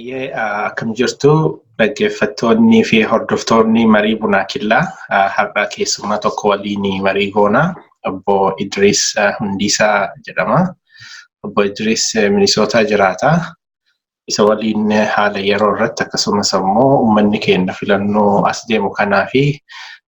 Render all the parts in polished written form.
Hayyee, akkam jirtu dhaggeeffattoonni fi hordoftoonni marii Bunaa Killaa? Har'a keessummaa tokko waliin marii goona. Obbo Idris Hundiisaa jedhama. Obbo Idris Minisootaa jiraata. Isa waliin haala yeroo irratti, akkasumas immoo uummanni keenya filannoo as deemu kanaa fi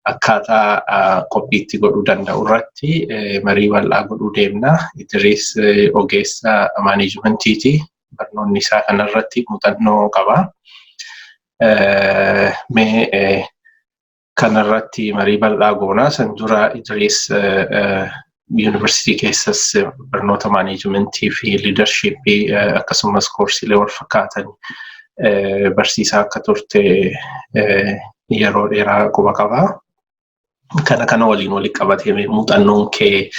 akkaataa qophiitti godhuu danda'u irratti marii bal'aa godhuu deemna. Idris ogeessa maaneejmentiiti. Barnoonni isaa kanarratti muuxannoo qaba. Mee kanarratti marii bal'aa goona. San dura Idris yuunivarsiitii keessas barnoota maaneejmentii fi leadershipii, akkasumas koorsiilee wal fakkaatan barsiisaa akka turte yeroo dheeraa quba qaba. Kana waliin walitti qabatee, muuxannoon kee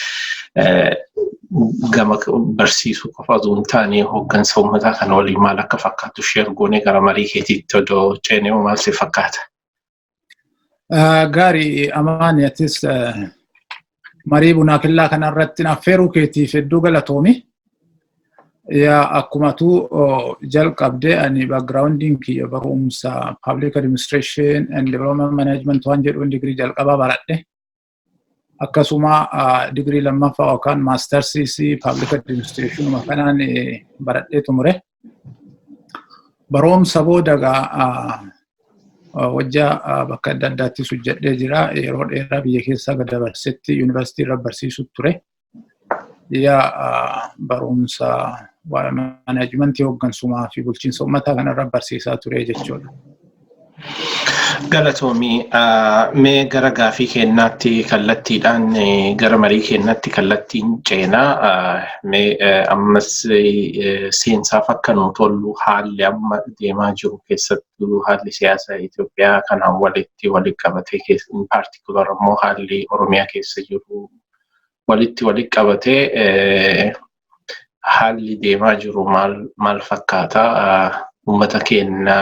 gama barsiisuu qofa osoo hin taane hooggansa uummataa kana waliin maal akka fakkaatu share goonee gara marii keetiitti odoo ceenee, maal si fakkaata? Gaarii Amaani, atis marii Bunaa Killaa kanarratti affeeruu keetiif hedduu galatoomi. Yaa, akkumatu jalqabdee, ani backgroundiin kiyya barumsa Public Administration and Development Management waan jedhuun digirii jalqabaa baradhe. Akkasuma digirii lammaffaa yookaan mastersiis Public Administration kanaan baradhee xumure. Barumsa booda wajjaa bakka adda addaattis hojjedhee jira. Yeroo dheeraa biyya keessaa gad dabarsetti yuunivarsiitii irra barsiisu ture. Yaa, barumsa maaneejmentii hooggansumaa fi bulchiinsa uummataa kanarra barsiisaa ture jechuudha. Galatoomii. Mee gara gaafii kennaatti kallattiidhaan, gara marii kennaatti kallattiin ceenaa. Mee ammas seensaaf akka nu tollu, haalli amma deemaa jiru, keessattuu haalli siyaasa Itoophiyaa kanaan walitti qabatee, in particular immoo haalli Oromiyaa keessa jiru walitti qabatee, haalli deemaa jiru maal fakkaata? Uummata keenya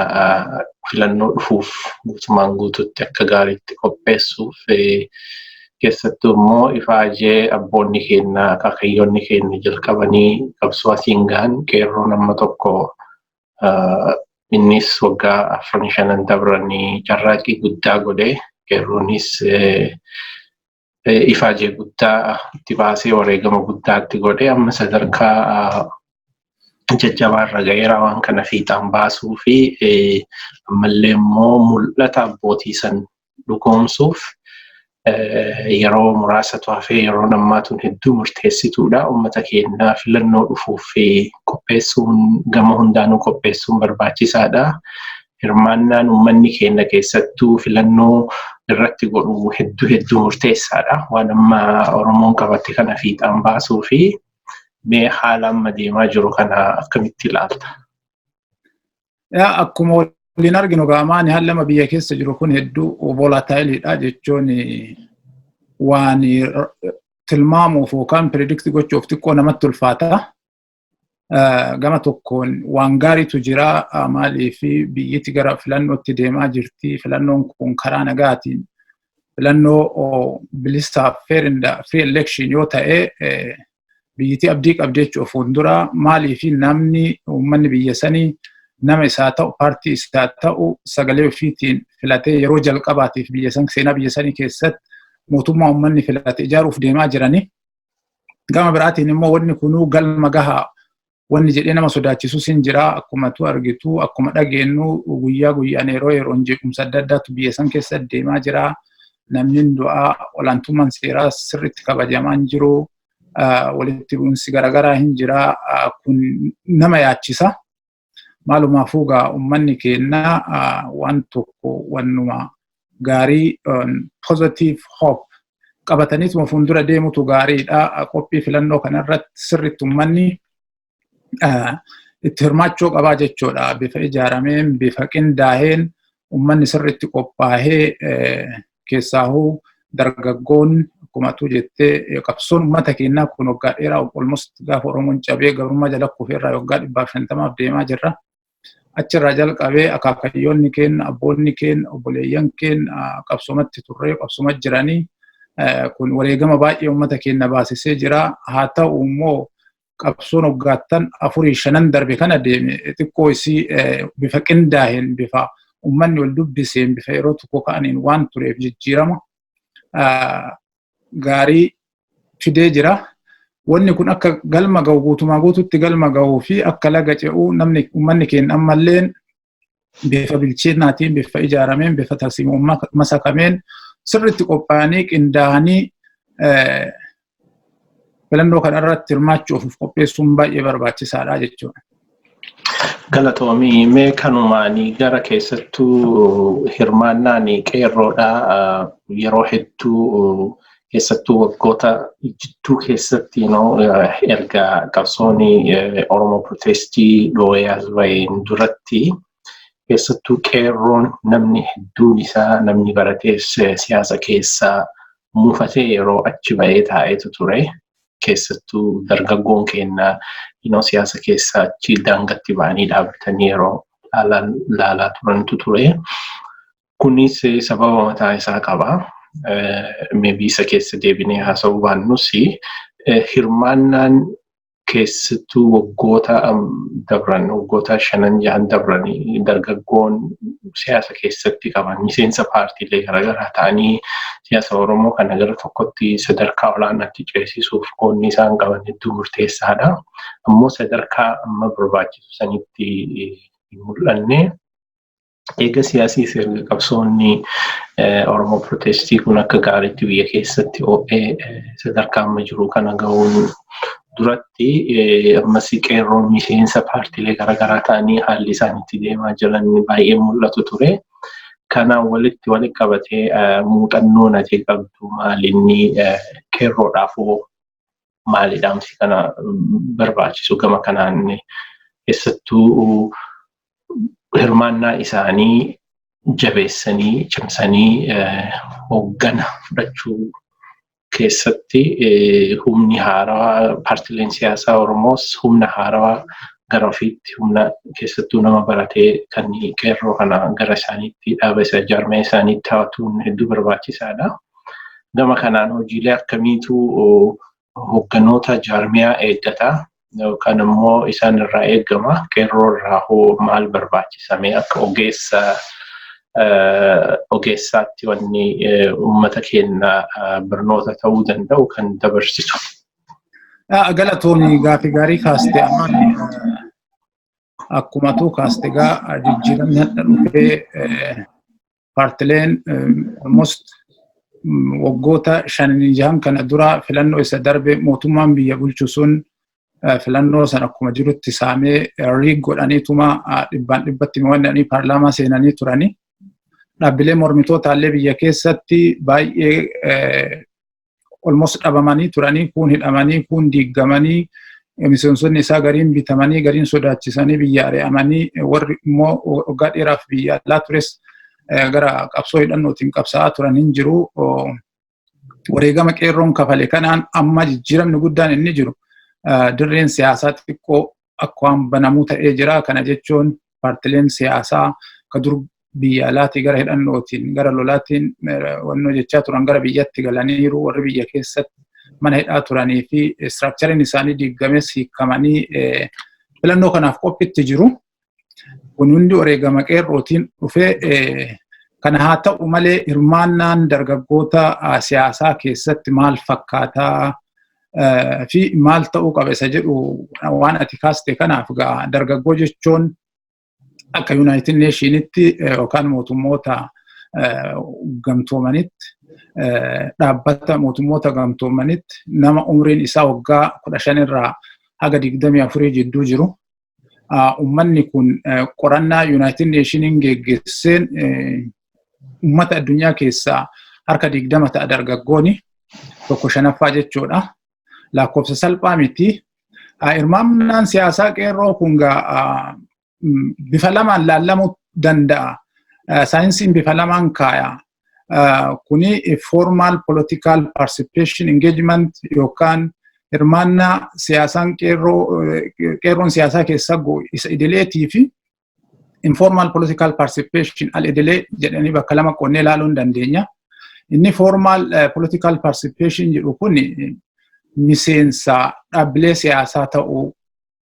filannoo dhufuuf guutumaan guututti akka gaariitti qopheessuuf, keessattuu immoo ifaajee abboonni keenya, akaakayyoonni keenya jalqabanii qabsoo asiin gahan, qeerroon amma tokko innis waggaa afran shanan dabranii carraaqqii guddaa godhee, qeerroonis ifaajee guddaa itti baasee, wareegama guddaa itti godhee, amma sadarkaa jajjabaarra ga'eera. Waan kana fiixaan baasuu fi ammallee immoo mul'ata abbootii san dhugoomsuuf yeroo muraasatu hafee, yeroo ammaa tun hedduu murteessituudha. Uummata keenya filannoo dhufuuf qopheessuun, gama hundaanuu qopheessuun barbaachisaadha. Hirmaannaan uummanni keenya keessattuu filannoo irratti godhu hedduu hedduu murteessaadha. Waan amma Oromoon qabatte kana fiixaan baasuu fi mee haala amma deemaa jiru kana akkamitti ilaalta? Yaa, akkuma waliin arginu gaamaan, haalli amma biyya keessa jiru kun hedduu volatileiidha jechuun waan tilmaamuuf yookaan predict gochuuf xiqqoo namatti ulfaata. Gama tokkoon waan gaariitu jira, maaliif biyyatti gara filannootti deemaa jirti. Filannoon kun karaa nagaatiin filannoo bilisaaf fair and free election yoo ta'e, biyyittii abdii qabdi jechuudha fuuldura. Maaliif namni, uummanni biyya sanii nama isaa ta'u, paartii isaa ta'u sagalee ofiitiin filatee yeroo jalqabaatiif biyya san, seenaa biyya sanii keessatti mootummaa uummanni filate ijaaruuf deemaa jirani. Gama biraatiin immoo wanni kunuu galma gahaa wanni jedhee nama sodaachisus hin jira. Akkuma tu argitu, akkuma dhageenyu, guyyaa guyyaan, yeroo yeroon jeequmsa adda addaatu biyya san keessa deemaa jira. Namni du'aa, olaantummaan seeraa sirriitti kabajamaa hin jiru. Walitti bu'insi garaagaraa hin jira. Kun nama yaachisa. Maalumaafuu gaa uummanni keenya waan tokko wannuma gaarii, positive hope qabataniituma fuuldura deemutu gaariidha. Qophii filannoo kanarratti sirriitti uummanni itti hirmaachuu qabaa jechuudha. Bifa ijaarameen, bifa qindaa'een uummanni sirriitti qophaa'ee, keessaahuu dargaggoon, akkuma atu jettee, qabsoon uummata keenyaa kun waggaa dheeraa, almost gaafa Oromoon cabee gabrummaa jala kufeerraa waggaa 150f deemaa jirra. Achirraa jalqabee akaakayyoonni keenya, abboonni keenya, obboleeyyan keenya qabsoomatti turree qabsoomatti jiranii, kun wareegama baay'ee uummata keenya baasisee jira. Haa ta'u immoo Qabsoon waggaattan afurii shanan darbe kana deeme xiqqoo isii bifa qindaa'een, bifa uummanni wal dubbiseen, bifa yeroo tokko ka'aniin waan tureef jijjiirama gaarii fidee jira. Wanni kun akka galma ga'u, guutumaa guututti galma ga'uu fi akka laga ce'uu, namni uummanni keenya ammalleen bifa bilchinnaatiin, bifa ijaarameen, bifa tarsiimoo masakameen sirriitti qophaa'anii qindaa'anii filannoo kanarratti hirmaachuuf qopheessuun baay'ee barbaachisaadha jechuudha. Galatoomii. Mee kanumaanii gara keessattuu hirmaannaan qeerroodhaa yeroo hedduu, keessattuu waggoota jidduu keessatti, erga qabsoon Oromoo Protestii dhoo'ee as baheen duratti, keessattuu qeerroon namni hedduun isaa, namni baratees siyaasa keessaa mufatee yeroo achi bahee taa'eetu ture. Keessattuu dargaggoon keenya siyaasa keessaa achi daangatti ba'anii dhaabbatanii yeroo laalaa turantu ture. Kunis sababa mataa isaa qaba. Maybe isa keessa deebinee haasa'uu baannus, hirmaannaan keessattuu waggoota dabran, waggoota shanan jahan dabran, dargaggoon siyaasa keessatti qaban, miseensa paartiilee garaagaraa ta'anii siyaasa Oromoo kana gara tokkotti sadarkaa olaanaatti ceesisuuf qoodni isaan qaban hedduu murteessaadha. Ammoo sadarkaa amma barbaachisu sanitti hin mul'anne. Eega siyaasii erga qabsoonni Oromoo Protestii kun akka gaariitti biyya keessatti ho'ee sadarkaa amma jiru kana gahuun duratti, ammas qeerroon miseensa paartiilee garaagaraa ta'anii haalli isaan itti deemaa jiran baay'ee mul'atu ture. Kanaan walitti qabatee muuxannoon ati qabdu maalinni, qeerroodhaaf hoo maali dhaamsi kana barbaachisu gama kanaan, keessattuu hirmaannaa isaanii jabeessanii cimsanii hooggana fudhachuu keessatti, humni haarawaa paartiileen siyaasaa Oromoos humna haarawaa gara ofiitti, humna keessattuu nama baratee kan qeerroo kana gara isaaniitti, dhaaba isa jaarmee isaaniitti hawwatuun hedduu barbaachisaadha. Gama kanaan hojiilee akkamiitu hoogganoota jaarmiyaa eeggata yookaan immoo isaan irraa eegama? Qeerroo irraa hoo maal barbaachisamee, akka ogeessaatti wanni uummata keenya barnoota ta'uu danda'u kan dabarsitu? Galatoomii, gaafii gaarii kaaste. Ammaan akkuma tuu kaaste gaa, jijjiiramni hadha dhufee paartileen almost waggoota shanii jahan kana dura filannoo isa darbe mootummaan biyya bulchu sun filannoo sana akkuma jirutti saamee rig godhaniituma dhibbaan dhibbatti mo'annanii paarlaamaa seenanii turanii. Dhaabbilee mormitootallee biyya keessatti baay'ee almost dhabamanii turanii, kuun hidhamanii, kuun diigamanii, miseensonni isaa gariin bitamanii, gariin sodaachisanii biyya ari'amanii, warri immoo waggaa dheeraaf biyya alaa tures gara qabsoo hidhannootiin qabsaa'aa turan hin jiru. Wareegama qeerroon kafale kanaan amma jijjiiramni guddaan inni jiru dirreen siyaasaa xiqqoo akka waan banamuu ta'ee jira. Kana jechuun paartileen siyaasaa ka dur biyya alaatii gara hidhannootiin gara lolaatiin wannoo jechaa turan gara biyyatti galaniiru. Warri biyya keessatti mana hidhaa turanii fi structureiin isaanii diigames hiikamanii filannoo kanaaf qophiitti jiru. Kun hundi wareegama qeerrootiin dhufee. Kana haa ta'u malee, hirmaannaan dargaggoota siyaasaa keessatti maal fakkaataa fi maal ta'uu qaba isa jedhu waan ati kaaste kanaaf gaa, dargaggoo jechuun akka United Nationitti yookaan mootummoota gamtoomanitti, dhaabbata mootummoota gamtoomanitti, nama umriin isaa waggaa 15 irraa haga 24 jidduu jiru. Uummanni kun qorannaa United Nationiin geggeesseen uummata addunyaa keessaa harka 20 ta'a dargaggooni, tokko shanaffaa jechuudha. Lakkoofsa salphaa miti. Hirmaannaan siyaasaa qeerroo kun bifa lamaan laallamuu danda'a. Saayinsiin bifa lamaan kaaya. Kuni formal political participation engagement yookaan hirmaannaa siyaasaan qeerroon siyaasaa keessa isa idileetii fi informal political participation al idilee jedhanii bakka lama qoonnee ilaaluu hin dandeenya. Inni formal political participation jedhu kun Miseensa dhaabbilee siyaasaa ta'uu,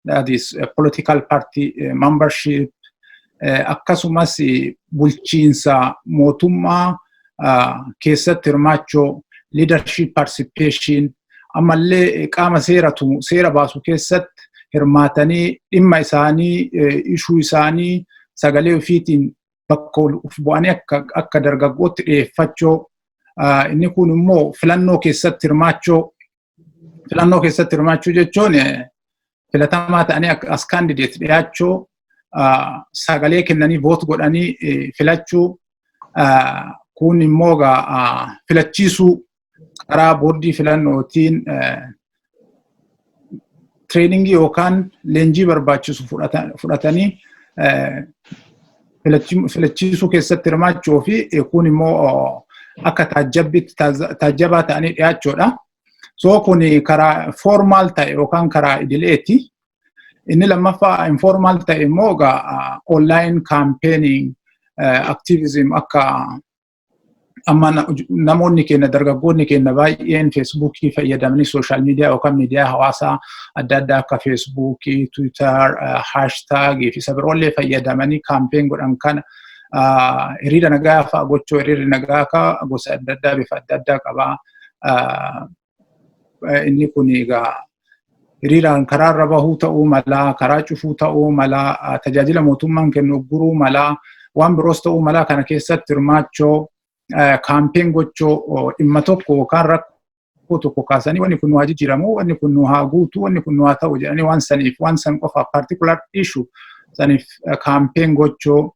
that is political party membership, akkasumas bulchiinsa mootummaa keessatti hirmaachuu, leadership participation, ammallee qaama seera baasu keessatti hirmaatanii dhimma isaanii, issue isaanii sagalee ofiitiin bakka uf bu'anii akka dargaggootti dhiyeeffachuu. Inni kun immoo filannoo keessatti hirmaachuu. Filannoo keessatti hirmaachuu jechuun filatamaa ta'anii as candidate dhiyaachuu, sagalee kennanii vote godhanii filachuu, kun immoo filachiisuu karaa boordii filannootiin trainingii yookaan leenjii barbaachisu fudhatanii filachiisuu keessatti hirmaachuu fi kun immoo akka taajjabbitti taajjabaa ta'anii dhiyaachuudha. So kun karaa formal ta'e yookaan karaa idileeti. Inni lammaffaa informal ta'e immoo egaa online campaigning, activism, akka amma namoonni keenya, dargaggoonni keenya baay'een Facebookii fayyadamanii, social media yookaan miidiyaa hawaasaa adda addaa akka Facebookii, Twitter, hashtagii fi isa biroollee fayyadamanii campaign godhan kana, hiriira nagaa fa'a gochuu. Hiriirri nagaa ka gosa adda addaa, bifa adda addaa qabaa. Inni kun egaa hiriiraan karaarra bahuu ta'uu malaa, karaa cufuu ta'uu malaa, tajaajila mootummaan kennu guruu malaa, waan biroos ta'uu malaa. Kana keessatti hirmaachuu, campaign gochuu, dhimma tokko yookaan rakkoo tokko kaasanii wanni kun nu haa jijjiiramu, wanni kun nu haa guutu, wanni kun nu haa ta'u jedhanii waan saniif, waan san qofaaf, particular issue saniif campaign gochuu,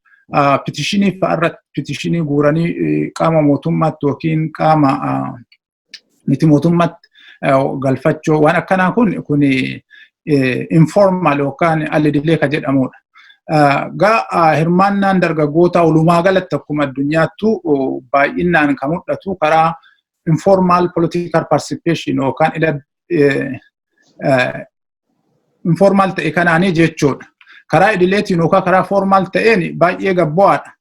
petitionii fa'arratti petitionii guuranii qaama mootummaatti yookiin qaama miti mootummaatti galfachuu, waan akkanaa kun informal yookaan al-idilee ka jedhamudha. Gaa hirmaannaan dargaggoota walumaa galatti akkuma addunyaattu baay'inaan kan mul'atu karaa informal political participation yookaan ila informal ta'e kanaanii jechuudha. Karaa idileetiin yookaan karaa formal ta'een baay'ee gabbu'aadha.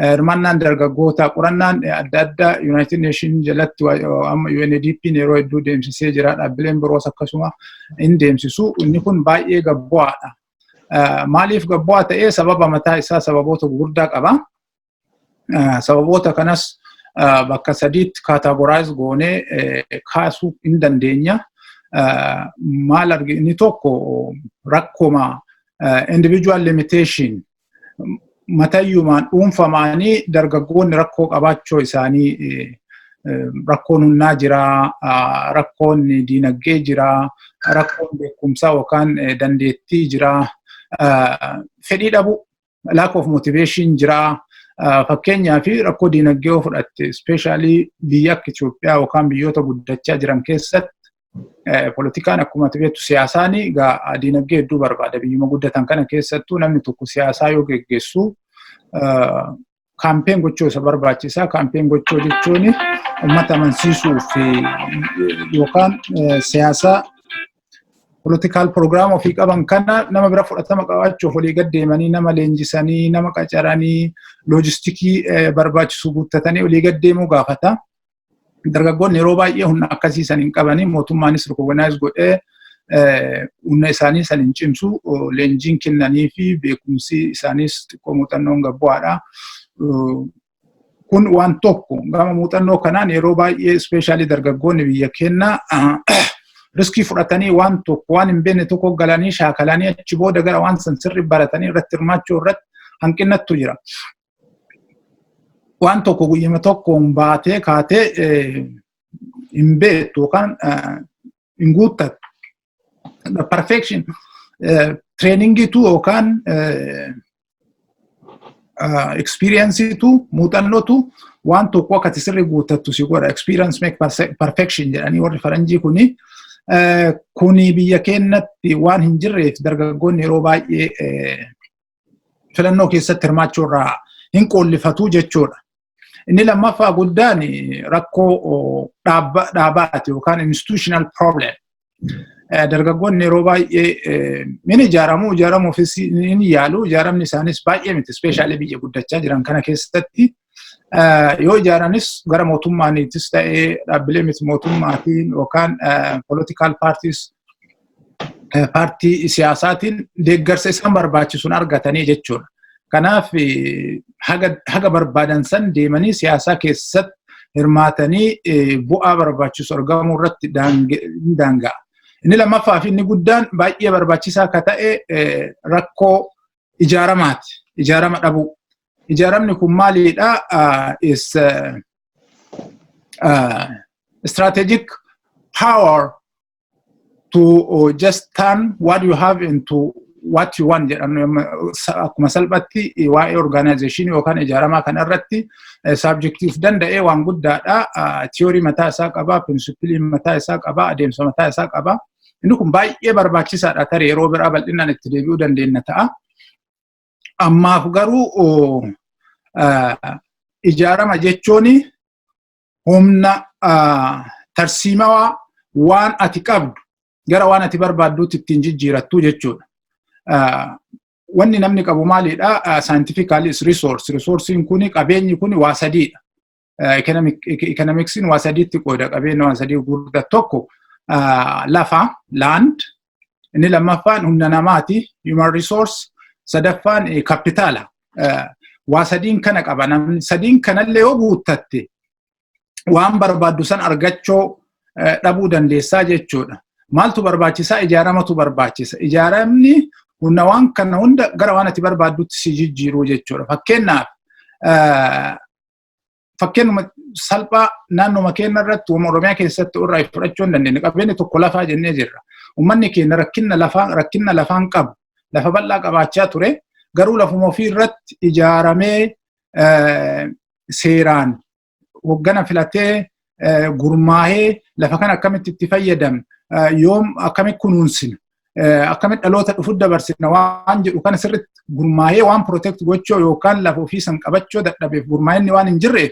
Hirmaannaan dargaggoota qorannaan adda addaa United Nation jalatti amma UNDP yeroo hedduu deemsisee jira. Dhaabbileen biroos akkasuma hin deemsisu. Inni kun baay'ee gabbu'aadha. Maaliif gabbu'aa ta'ee? Sababa mataa isaa, sababoota gurguddaa qaba. Sababoota kanas bakka sadiitti categorize goonee kaasuu hin dandeenya. Maal argi? Inni tokko rakkoma individual limitation, matayyumaan dhuunfamaanii dargaggoonni rakkoo qabaachuu isaanii. Rakkoon humnaa jira, rakkoon diinagdee jira, rakkoon beekumsaa yookaan dandeettii jira, fedhii dhabu, lack of motivation jira. Fakkeenyaaf rakkoo diinagdee yoo fudhatte, especially biyya akka Itoophiyaa yookaan biyyoota guddachaa jiran keessatti, poolitikaan akkuma ati beektu siyaasaan egaa diinagdee hedduu barbaada. Biyyuma guddatan kana keessattuu namni tokko siyaasaa yoo geggeessu campaign gochuu isa barbaachisa. Campaign gochuu jechuun uummata amansiisuuf yookaan siyaasa political program ofii qaban kana nama bira fudhatama qabaachuuf olii gad deemanii nama leenjisanii, nama qacaranii, logisticii barbaachisu guuttatanii olii gad deemuu gaafata. Dargaggoonni yeroo baay'ee humna akkasii san hin qabanii, mootummaanis recognize godhee humna isaanii san hin cimsu, leenjiin kennanii fi beekumsi isaaniis xiqqoo muuxannoon gabbu'aadha. Kun waan tokko. Gama muuxannoo kanaan yeroo baay'ee especially dargaggoonni biyya keenyaa riskii fudhatanii waan tokko, waan hin beekne tokko galanii shaakalanii achi booda gara waan san sirri baratanii irratti hirmaachuu irratti hanqinnattu jira. Waan tokko guyyuma tokkoon baatee kaatee hin beektu yookaan hin guuttattu. Perfection trainingiitu yookaan experienceiitu, muuxannootu waan tokko akka ati sirri guuttattu si godha. Experience make perfection jedhanii warri faranjii kuni. Kuni biyya keenyatti waan hin jirreef dargaggoonni yeroo baay'ee filannoo keessatti hirmaachuu irraa hin qoollifatu jechuudha. Inni lammaffaa guddaan rakkoo dhaabaati yookaan institutional problem. Dargaggoonni yeroo baay'ee min ijaaramu, ijaaramuufis ni yaalu, ijaaramni isaanis baay'ee miti, especially biyya guddachaa jiran kana keessatti. Yoo ijaaranis gara mootummaaniitis ta'ee, dhaabbilee miti mootummaatiin yookaan political parties, paartii siyaasaatiin deeggarsa isaan barbaachisuun argatanii jechuudha. Kanaaf haga barbaadan san deemanii siyaasaa keessatti hirmaatanii bu'aa barbaachisu argamuu irratti daanga'a. Inni lammaffaa fi inni guddaan baay'ee barbaachisaa akka ta'e rakkoo ijaaramaati. Ijaarama dhabuu. Ijaaramni kun maalidha? Is strategic power to just turn what you have into what you want jedhamu. Akkuma salphatti waa'ee organization yookaan ijaaramaa kana irratti subjectiif danda'ee waan guddaadha. Theory mataa isaa qaba, principle mataa isaa qaba, adeemsa mataa isaa qaba. Inni kun baay'ee barbaachisaadha, tarii yeroo biraa bal'inaan itti deebi'uu dandeenya ta'a. Ammaaf garuu ijaarama jechuun humna tarsiimawaa waan ati qabdu gara waan ati barbaadduutti ittiin jijjiirattu jechuudha. Wanni namni qabu maalidha? Scientifically is resource. Resourceiin kuni, qabeenyi kuni waa sadiidha. Economicsiin waa sadiitti qooda qabeenya, waa sadii gurguddaa. Tokko lafa, land, inni lammaffaan humna namaati, human resource, sadaffaan kapitaala. Waa sadiin kana qaba. Namni sadiin kanallee yoo guuttatte waan barbaaddu san argachuu dhabuu dandeessaa jechuudha. Maaltu barbaachisaa? Ijaaramatu barbaachisa. Ijaaramni humna waan kana hunda gara waan ati barbaaddutti si jijjiiruu jechuudha. Fakkeenyaaf, fakkeenyuma salphaa naannoma keenya irratti, Oromiyaa keessatti irraa fudhachuu hin dandeenye. Qabeenyi tokko lafaa jennee jirra. Uummanni keenya rakkina lafaan qabu, lafa bal'aa qabaachaa ture, garuu lafuma ofii irratti ijaaramee, seeraan hoggana filatee, gurmaahee, lafa kana akkamitti itti fayyadamna, yoom akkamitti kunuunsina, akkamitti dhaloota dhufu dabarsina waan jedhu kana sirriitti gurmaahee waan protect gochuu yookaan lafa ofii san qabachuu dadhabeef, gurmaa'inni waan hin jirreef,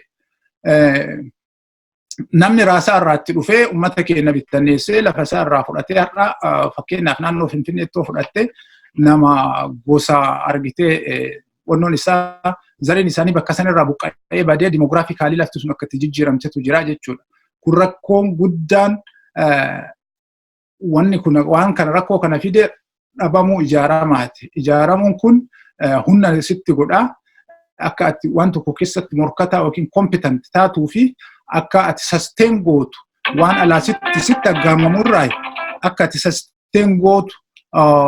namni raasaa irraatti dhufee uummata keenya bittanneessee lafa isaa irraa fudhatee, har'a fakkeenyaaf naannoo Finfinneettoo fudhattee, nama gosa argitee wannoon isaa zareen isaanii bakka sanarraa buqqa'ee badee, demographically lafti sun akka itti jijjiiramtetu jira jechuudha. Kun rakkoon guddaan wanni kun waan kana rakkoo kana fide dhabamuu ijaaramaati. Ijaaramuun kun humna sitti godhaa, akka ati waan tokko keessatti morkataa yookiin competent taatuu fi akka ati sustain gootu, waan alaa sitti aggaamamurraa akka ati sustain gootu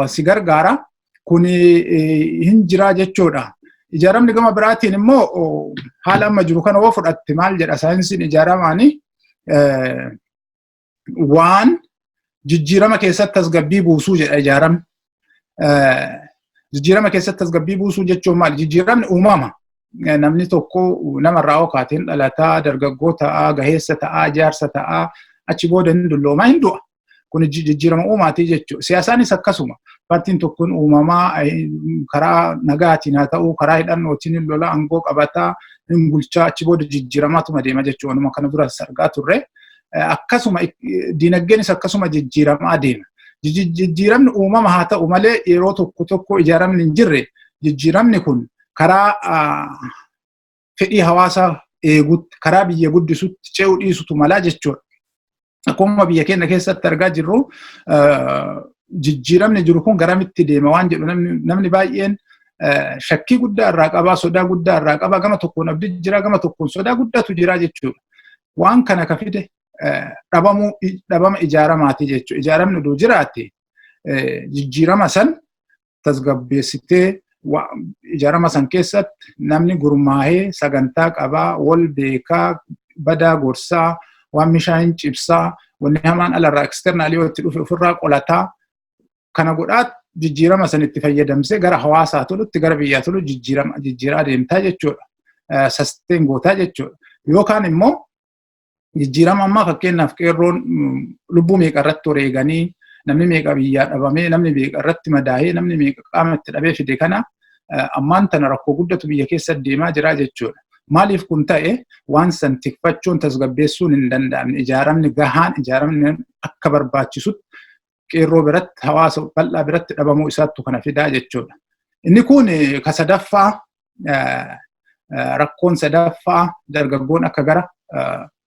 si gargaara. Kun hin jiraa jechuudha. Ijaaramni gama biraatiin immoo haala amma jiru kana yoo fudhatte maal jedha saayinsiin ijaaramaanii? Waan jijjiirama keessatti tasgabbii buusuu jedha ijaaramni. Jijjiirama keessatti tasgabbii buusuu jechuun maali? Jijjiiramni uumama. Namni tokko namarraa ookaatiin dhalataa, dargaggoo ta'aa, gaheessa ta'aa, jaarsa ta'aa, achi booda hin dulloomaa, hin du'a. Kun jijjiirama uumaatii jechuudha. Siyaasaanis akkasuma. Paartiin tokkoon uumamaa karaa nagaatiin haa ta'u, karaa hidhannootiin hin lola, aangoo qabataa, hin bulchaa, achi booda jijjiiramaatuma deema jechuudha. Wanuma kana dura argaa turre. Akkasuma diinagdeenis akkasuma jijjiiramaa deema. Jijjiiramni uumama haa ta'u malee, yeroo tokko tokko ijaaramni hin jirre jijjiiramni kun karaa fedhii hawaasaa eegutti, karaa biyya guddisutti ce'uu dhiisutu malaa jechuudha. Akkuma biyya keenya keessatti argaa jirru, jijjiiramni jiru kun garamitti deema waan jedhu namni baay'een shakkii guddaa irraa qabaa, sodaa guddaa irraa qabaa, gama tokkoon abdii jira, gama tokkoon sodaa guddaatu jira jechuudha. Waan kana ka fide dhabamuu dhabama ijaaramaati jechuudha. Ijaaramni oduu jiraate jijjiirama san tasgabbeessitee, ijaarama san keessatti namni gurmaahee sagantaa qabaa, wal beekaa, badaa gorsaa, waan mishaa hin cibsaa, wanni hamaan alarraa external yoo itti dhufe ofirraa qolataa, kana godhaa jijjiirama san itti fayyadamsee gara hawaasaa tolutti, gara biyyaa tolu jijjiirama jijjiiraa deemtaa jechuudha. Sustain gootaa jechuudha. Yookaan immoo jijjiirama ammaa, fakkeenyaaf qeerroon lubbuu meeqa irratti wareeganii, namni meeqa biyyaa dhabamee, namni meeqa irratti madaahee, namni meeqa qaama itti dhabee fide kana, ammaan tana rakkoo guddatu biyya keessa deemaa jira jechuudha. Maaliif kun ta'e? Waan san tikfachuun tasgabbeessuun hin danda'amne. Ijaaramni gahaan, ijaaramni akka barbaachisutti qeerroo biratti, hawaasa bal'aa biratti dhabamuu isaattu kana fidaa jechuudha. Inni kun ka sadaffaa Rakkoon sadaffaa dargaggoon akka gara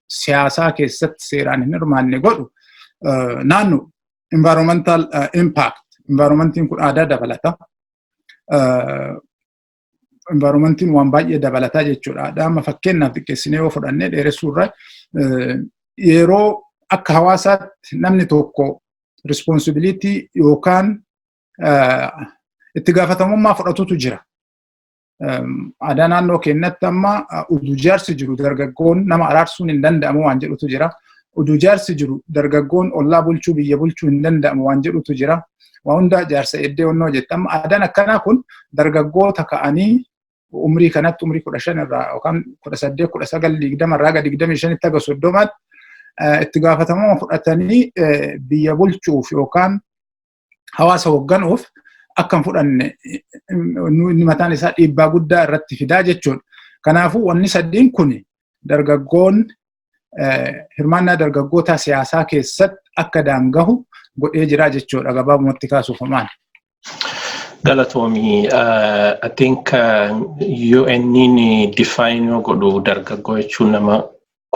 siyaasaa keessatti seeraan hin hirmaanne godhu naannoo environmental impact. Environmentiin kun aadaa dabalata. Environmentiin waan baay'ee dabalataa jechuudha. Aadaa amma fakkeenyaaf xiqqeessinee yoo fudhannee dheeressuu irra, yeroo akka hawaasaatti namni tokko responsibility yookaan itti gaafatamummaa fudhatutu jira. Aadaa naannoo keenyatti amma uduu jaarsi jiru dargaggoon nama araarsuun hin danda'amu waan jedhutu jira. Uduu jaarsi jiru dargaggoon ollaa bulchuu, biyya bulchuu hin danda'amu waan jedhutu jira. Waa hundaa jaarsa eddee onnoo jette. Amma aadaan akkanaa kun dargaggoota ka'anii umrii kanatti, umrii 15 irraa yookaan 18, 19, 20 irraa gara 25tti haga 30tti itti gaafatamummaa fudhatanii biyya bulchuuf yookaan hawaasa hoogganuuf akka hin fudhanne inni mataan isaa dhiibbaa guddaa irratti fidaa jechuudha. Kanaafuu wanni sadiin kun dargaggoon hirmaannaa dargaggoota siyaasaa keessatti akka daangahu godhee jira jechuudha gabaabumatti kaasuuf hamaan. Galatoomii, I think UN'n define yoo godhu dargaggoo jechuun nama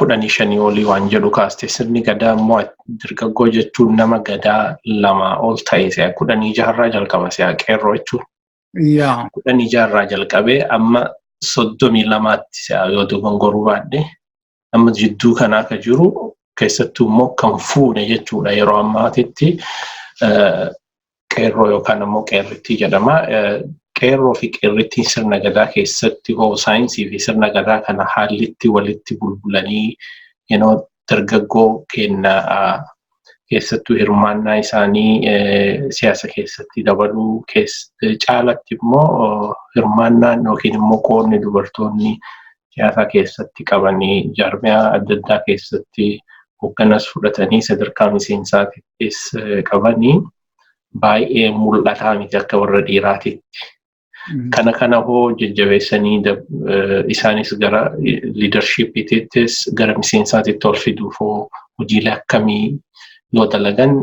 15 olii waan jedhu kaaste. Sirni gadaa immoo dargaggoo jechuun nama gadaa 2 ol ta'e si'a 16rraa jalqaba si'a qeerroo jechuun. 16rraa jalqabee amma 32tti si'a yoo dogongoruu baadhe, amma jidduu kanaa ka jiru keessattuu immoo kan fuune jechuudha yeroo ammaatitti qeerroo yookaan immoo qeerrittii jedhama. Qeerroo fi qeerrittiin sirna gadaa keessatti hoo saayinsii fi sirna gadaa kana haallitti walitti bulbulanii yeroo dargaggoo kenna keessattuu hirmaannaa isaanii siyaasa keessatti dabaluu, caalatti immoo hirmaannaan yookiin immoo qoodni dubartoonni siyaasa keessatti qabanii jaarmiyaa adda addaa keessatti hoogganas fudhatanii sadarkaa miseensaattis qabanii baay'ee mul'ataa miti akka warra dhiiraatitti. Kana hoo jajjabeessanii isaanis gara leadershipiittis gara miseensaatitti ol fiduuf hoo hojiilee akkamii yoo dalagan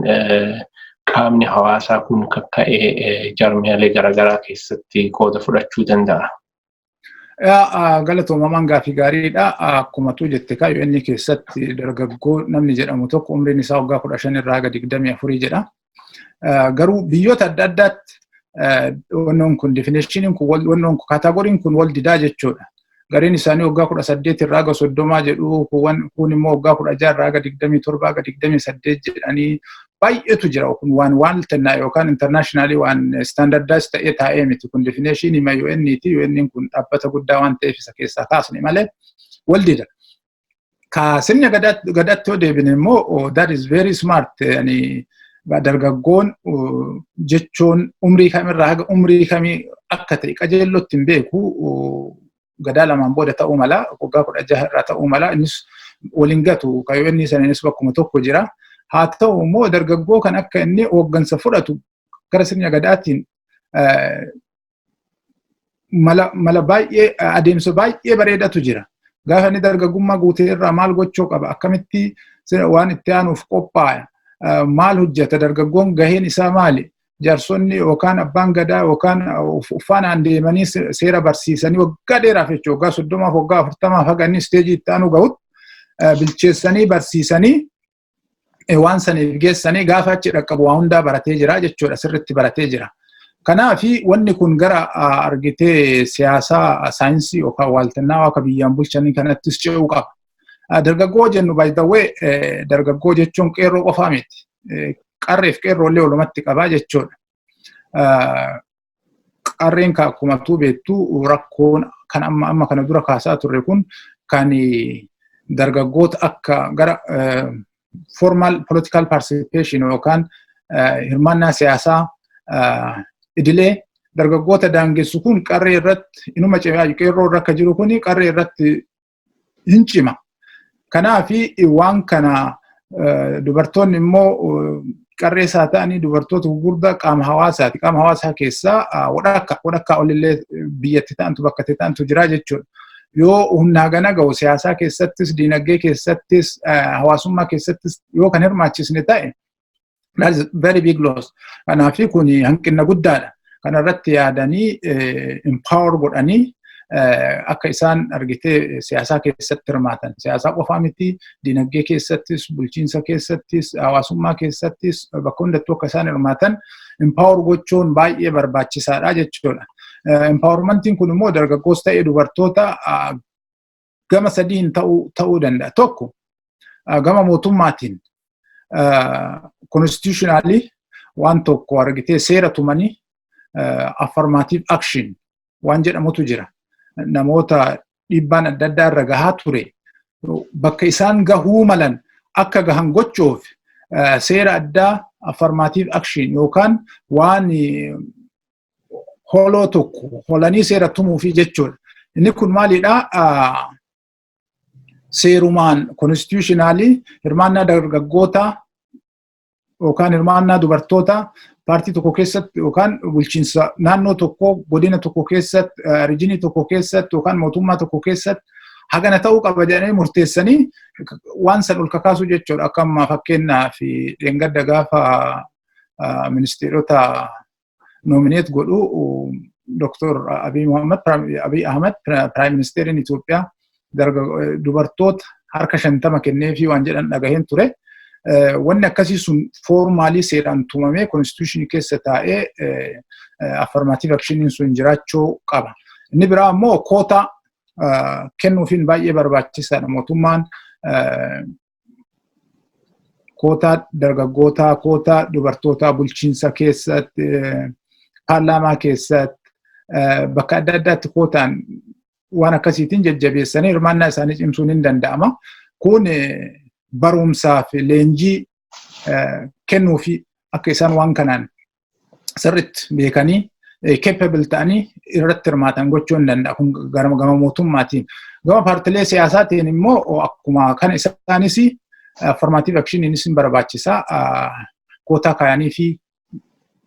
qaamni hawaasaa kun kakka'ee jaarmiyaalee garaagaraa keessatti qooda fudhachuu danda'a? Galatoomamaan gaafii gaariidha. Akkuma tu jette kaa UN keessatti dargaggoo namni jedhamu tokko umriin isaa waggaa 15 irraa haga 24 jedha. Garuu biyyoota adda addaatti wannoon kun, definitioniin kun, wannoon kun, categoryn kun wal didaa jechuudha. Gariin isaanii waggaa 18 irraa haga 30 jedhu, kun immoo waggaa 16 irraa haga 27 haga 28 jedhanii baay'eetu jira. Kun waan tannaa yookaan internationally waan standardize ta'ee taa'ee miti. Kun definition hima UN ti. UN kun dhaabbata guddaa waan ta'eef isa keessaa kaasne malee wal dida. Ka sirna gadaatti yoo deebine immoo, that is very smart. Yani dargaggoon jechuun umrii kamirraa haga umrii kamii akka ta'e qajeellotti hin beeku. Gadaa lamaan booda ta'uu mala, waggaa 16 irraa ta'uu mala, innis waliin gatu kayyoo inni saniinis bakkuma tokko jira. Haa ta'u immoo dargaggoo kan akka inni hooggansa fudhatu gara sirna gadaatiin mala baay'ee, adeemsa baay'ee bareedatu jira. Gaafa inni dargaggummaa guutee irraa maal gochuu qaba? Akkamitti waan itti aanuuf qophaa'a? Maal hojjeta? Dargaggoon gaheen isaa maali? Jaarsonni yookaan abbaan gadaa yookaan uffaanaan deemanii seera barsiisanii waggaa dheeraaf jechuudha. Waggaa 30f, waggaa 40f haga inni stage itti aanu gahutti bilcheessanii barsiisanii waan saniif geessanii gaafa achi dhaqqabu waa hundaa baratee jira jechuudha. Sirriitti baratee jira. Kanaafi wanni kun gara argitee siyaasaa saayinsii yookaan waaltannaa akka biyyaan bulchanii kanattis ce'uu qaba. Dargaggoo jennu, by the way, dargaggoo jechuun qeerroo qofaa miti. Qarreef qeerroollee walumatti qabaa jechuudha. Qarreen akkuma beektu rakkoon kan amma kana dura kaasaa turre kun kan dargaggoota akka gara formal political participation yookaan hirmaannaa siyaasaa idilee dargaggoota daangessu kun qarree irratti inuma cimaa, qeerroo irra akka jiru kun qarree irratti hin cima. Kanaafi waan kana dubartoonni immoo qarree isaa ta'anii dubartoota gurguddaa qaama hawaasaati. Qaama hawaasaa keessaa wadhakka olillee biyyatti ta'antu bakka itti ta'antu jira jechuudha. Yoo humnaa gana gahu siyaasaa keessattis, diinagdee keessattis, hawaasummaa keessattis yoo kan hirmaachisne ta'e, that is very big loss. Kanaafi kun hanqina guddaadha. Kanarratti yaadanii empower godhanii Akka isaan argitee siyaasaa keessatti hirmaatan, siyaasaa qofaa miti, dinagdee keessattis, bulchiinsa keessattis, hawaasummaa keessattis, bakka hundattuu akka isaan hirmaatan empower gochuun baay'ee barbaachisaadha jechuudha. Empowermentiin kun immoo dargaggoos ta'ee dubartoota gama sadiin ta'uu danda'a. Tokko, gama mootummaatiin constitutionally waan tokko argitee seera tumanii affirmative action waan jedhamutu jira. Namoota dhiibbaan adda addaa irra gahaa ture bakka isaan gahuu malan akka gahan gochuuf seera addaa affirmative action yookaan waan holoo tokko holanii seera tumuufi jechuudha. Inni kun maalidhaa? Seerumaan constitutionally hirmaannaa dargaggoota yookaan hirmaannaa dubartoota paartii tokko keessatti yookaan bulchiinsa naannoo tokko, godina tokko keessatti, regionii tokko keessatti yookaan mootummaa tokko keessatti hagana ta'uu qaba jedhanii murteessanii waan san ol kakaasu jechuudha. Akka ammaa fakkeenyaa fi dheengadda gaafa ministeerota nominate godhu Dr. Abiy Muhammad, Abiy Ahmed, Prime Ministeriin Itoophiyaa, dubartoota harka 50 kenneefii waan jedhan dhagaheen ture. Wanni akkasii sun formally seeraan tumamee constitutionii keessa taa'ee affirmative actioniin sun jiraachuu qaba. Inni biraa immoo quota kennuufiin baay'ee barbaachisaadha. Mootummaan quota dargaggootaa, quota dubartootaa bulchiinsa keessatti, paarlaamaa keessatti, bakka adda addaatti quotaan waan akkasiitiin jajjabeessanii hirmaannaa isaanii cimsuun hin danda'ama. Kun barumsaa fi leenjii kennuufi akka isaan waan kanaan sirriitti beekanii capable ta'anii irratti hirmaatan gochuu hin danda'a. Kun gama mootummaatiin. Gama paartilee siyaasaatiin immoo akkuma kana isaanis affirmative actioniinis hin barbaachisaa. Quota kaayanii fi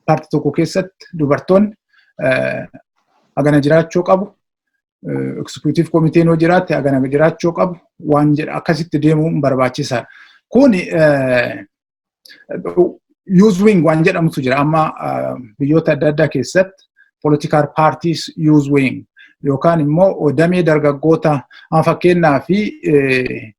paartii tokko keessatti dubartoonni hagana jiraachuu qabu. Executive committeen yoo jiraatte hagana jiraachuu qabu waan jedha akkasitti deemuun barbaachisaadha. Kun youth wing waan jedhamutu jira amma biyyoota adda addaa keessatti, political parties youth wing yookaan immoo damee dargaggoota. Amma fakkeenyaa fi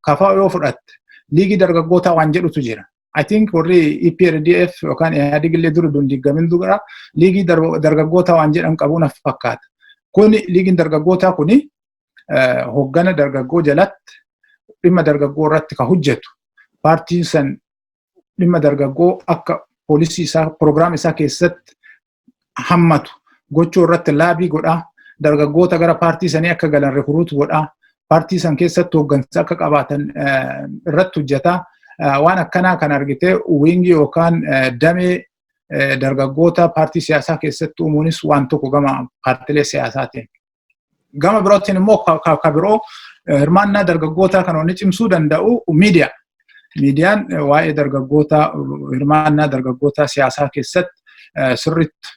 KFO yoo fudhatte liigii dargaggootaa waan jedhutu jira. I think warri EPRDF yookaan IHADIG illee dura diigamin dura liigii dargaggootaa waan jedhan qabu na fakkaata. Kun liigiin dargaggootaa kuni hoggana dargaggoo jalatti dhimma dargaggoo irratti ka hojjetu, paartiin san dhimma dargaggoo akka policy isaa, program isaa keessatti hammatu gochuu irratti lobby godhaa, dargaggoota gara paartii sanii akka galan recruit godhaa, paartii san keessatti hooggansa akka qabaatan irratti hojjetaa. Waan akkanaa kan argitee wingii yookaan damee dargaggoota paartii siyaasaa keessatti uumuunis waan tokko gama paartilee siyaasaatiin. Gama birootiin immoo ka biroo hirmaannaa dargaggootaa kan wanni cimsuu danda'u miidiyaa. Miidiyaan waa'ee dargaggoota, hirmaannaa dargaggoota siyaasaa keessatti sirriitti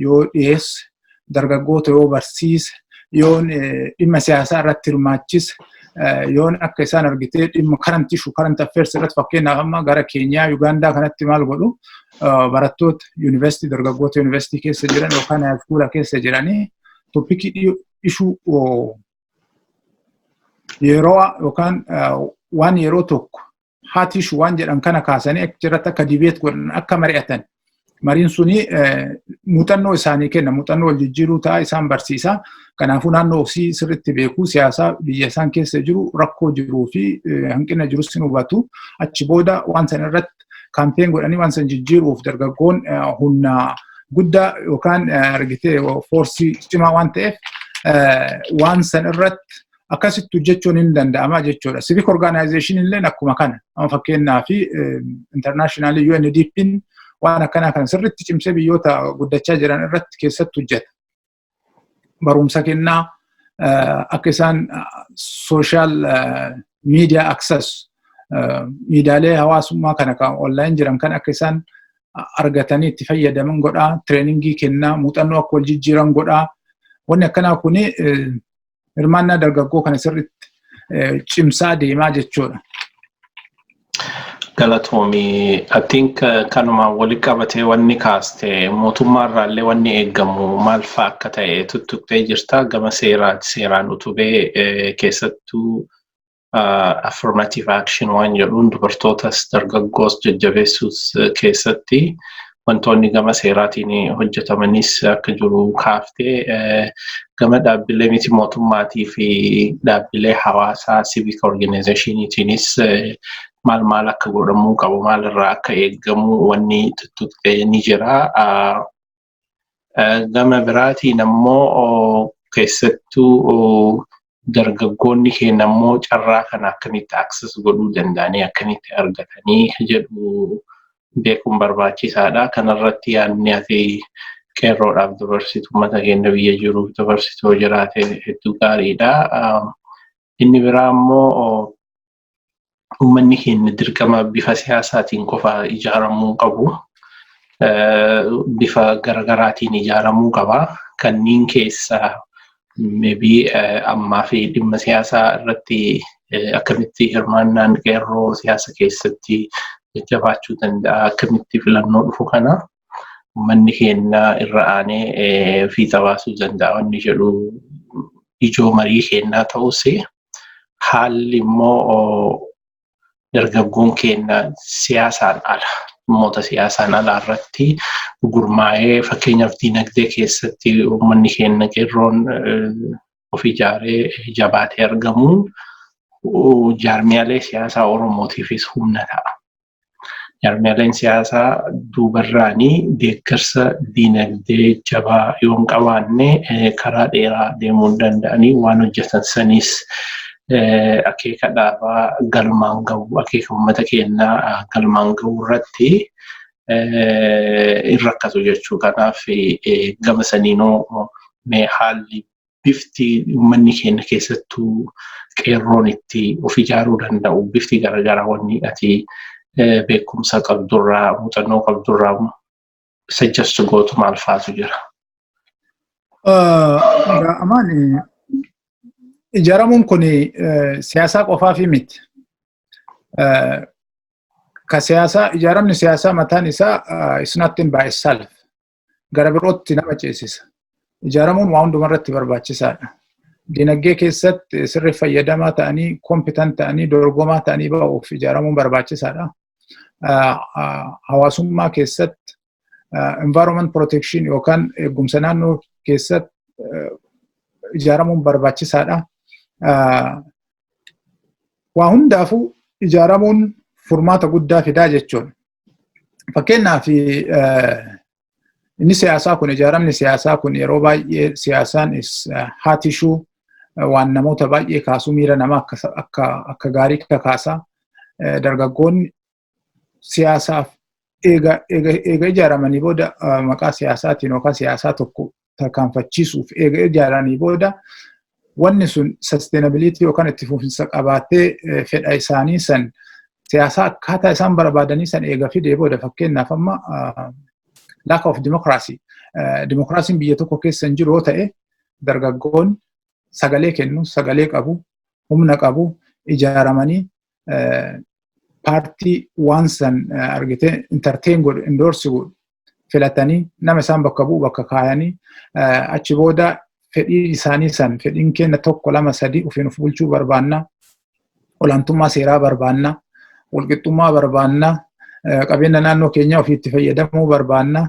yoo dhiyeesse, dargaggoota yoo barsiise, yoo dhimma siyaasaa irratti hirmaachise, yoon akka isaan argitee dhimma current issue, current affairs irratti, fakkeenyaaf amma gara Keenyaa, Yugaandaa kanatti maal godhu, barattoota yuunivarsiitii, dargaggoota yuunivarsiitii keessa jiran yookaan high school keessa jiranii topicii issue yeroo yookaan waan yeroo tokko hot issue waan jedhan kana kaasanii achirratti akka debate godhan, akka mari'atan. Mariin suni muuxannoo isaanii kenna, muuxannoo wal jijjiiruu ta'a, isaan barsiisa. Kanaafuu naannoo ofii sirriitti beekuu, siyaasaa biyya isaan keessa jiru, rakkoo jiruu fi hanqina jirus ni hubatu. Achi booda waan sana irratti campaign godhanii waan sana jijjiiruuf dargaggoon humna guddaa yookaan argitee forceii cimaa waan ta'eef waan san irratti akkasitti hojjechuun hin danda'ama jechuudha. Civic organization illee akkuma kana. Amma fakkeenyaa fi international UNDP'n waan akkanaa kana sirriitti cimsee biyyoota guddachaa jiran irratti keessatti hojjeta. Barumsa kennaa, akka isaan social media access, miidiyaalee hawaasummaa kana kan online jiran kan akka isaan argatanii itti fayyadaman godhaa, trainingii kennaa, muuxannoo akka wal jijjiiran godhaa. Wanni akkanaa kuni hirmaannaa dargaggoo kana sirriitti cimsaa deemaa jechuudha. Galatoomii. I think kanumaan walitti qabatee wanni kaaste, mootummaa irraallee wanni eeggamu maal fa'aa akka ta'e tuttuqxee jirta. Gama seeraan utubee, keessattuu affirmative action waan jedhuun dubartootas dargaggoos jajjabeessuus keessatti wantoonni gama seeraatiin hojjetamanis akka jiru kaaftee, gama dhaabbilee miti mootummaatii fi dhaabbilee hawaasaa, civic organizationiitiinis maal maal akka godhamuu qabu, maal irraa akka eeggamu wanni tuttuqxee ni jira. Gama biraatiin ammoo keessattuu dargaggoonni keenya ammoo carraa kana akkamitti access godhuu danda'anii, akkamitti argatanii jedhu beekuun barbaachisaadha. Kanarratti yaadni ati qeerroodhaaf dabarsitu, uummata keenya biyya jiruuf dabarsitu yoo jiraate hedduu gaariidha. Inni biraa immoo uummanni keenya dirqama bifa siyaasaatiin qofa ijaaramuu qabu. Bifa garaagaraatiin ijaaramuu qaba. Kanneen keessaa maybe ammaa fi dhimma siyaasaa irratti akkamitti hirmaannaan qeerroo siyaasa keessatti jajjabaachuu danda'a, akkamitti filannoo dhufu kana uummanni keenya irra aanee fiixa baasuu danda'a wanni jedhu ijoo marii keenyaa ta'us, haalli immoo dargaggoon keenya siyaasaan ala, dhimmoota siyaasaan alaa irratti gurmaa'ee, fakkeenyaaf diinagdee keessatti uummanni keenya qeerroon of ijaaree jabaatee argamuun jaarmiyaalee siyaasaa Oromootiifis humna ta'a. Jaarmiyaaleen siyaasaa duubarraanii deeggarsa diinagdee jabaa yoo hin qabaanne karaa dheeraa deemuu hin danda'anii, waan hojjetan sanis akeeka dhaabaa galmaan gahu, akeeka uummata keenyaa galmaan gahu irratti hin rakkatu jechuu. Kanaaf gama saniinoo mee haalli bifti uummanni keenya, keessattuu qeerroon, itti of ijaaruu danda'u, bifti garaagaraa wanni ati beekumsa qabdurraa, muuxannoo qabdurraa suggest gootu maal faatu jira? Amaan, ijaaramuun kun siyaasaa qofaafi miti. Ka siyaasaa, ijaaramni siyaasaa mataan isaa is not in by itself. Gara birootti nama ceesisa. Ijaaramuun waa hundumarratti barbaachisaadha. Dinagdee keessatti sirri fayyadamaa ta'anii, competent ta'anii, dorgomaa ta'anii ba'uuf ijaaramuun barbaachisaadha. Hawaasummaa keessatti, environment protection yookaan eegumsa naannoo keessatti ijaaramuun barbaachisaadha. Waa hundaafuu ijaaramuun furmaata guddaa fidaa jechuudha. Fakkeenyaaf inni siyaasaa kun, ijaaramni siyaasaa kun, yeroo baay'ee siyaasaan hot issue, waan namoota baay'ee kaasuu, miira namaa akka gaarii kakaasaa. Dargaggoonni siyaasaaf eega ijaaramanii booda, maqaa siyaasaatiin yookaan siyaasaa tokko tarkaanfachiisuuf eega ijaaramanii booda, wanni sun sustainability yookaan itti fufinsa qabaatee fedha isaanii san, siyaasaa akkaataa isaan barbaadanii san eega fidee booda, fakkeenyaaf amma lack of democracy, dimokiraasiin biyya tokko keessa hin jiru yoo ta'e, dargaggoon sagalee kennu, sagalee qabu, humna qabu, ijaaramanii paartii waan san argitee entertain godhu, endorse godhu filatanii, nama isaan bakka bu'u bakka kaayanii, achi booda fedhii isaanii san, fedhiin keenya tokko, lama, sadii, ofiin of bulchuu barbaanna, olaantummaa seeraa barbaanna, walqixxummaa barbaanna, qabeenya naannoo keenyaa ofiitti fayyadamuu barbaanna,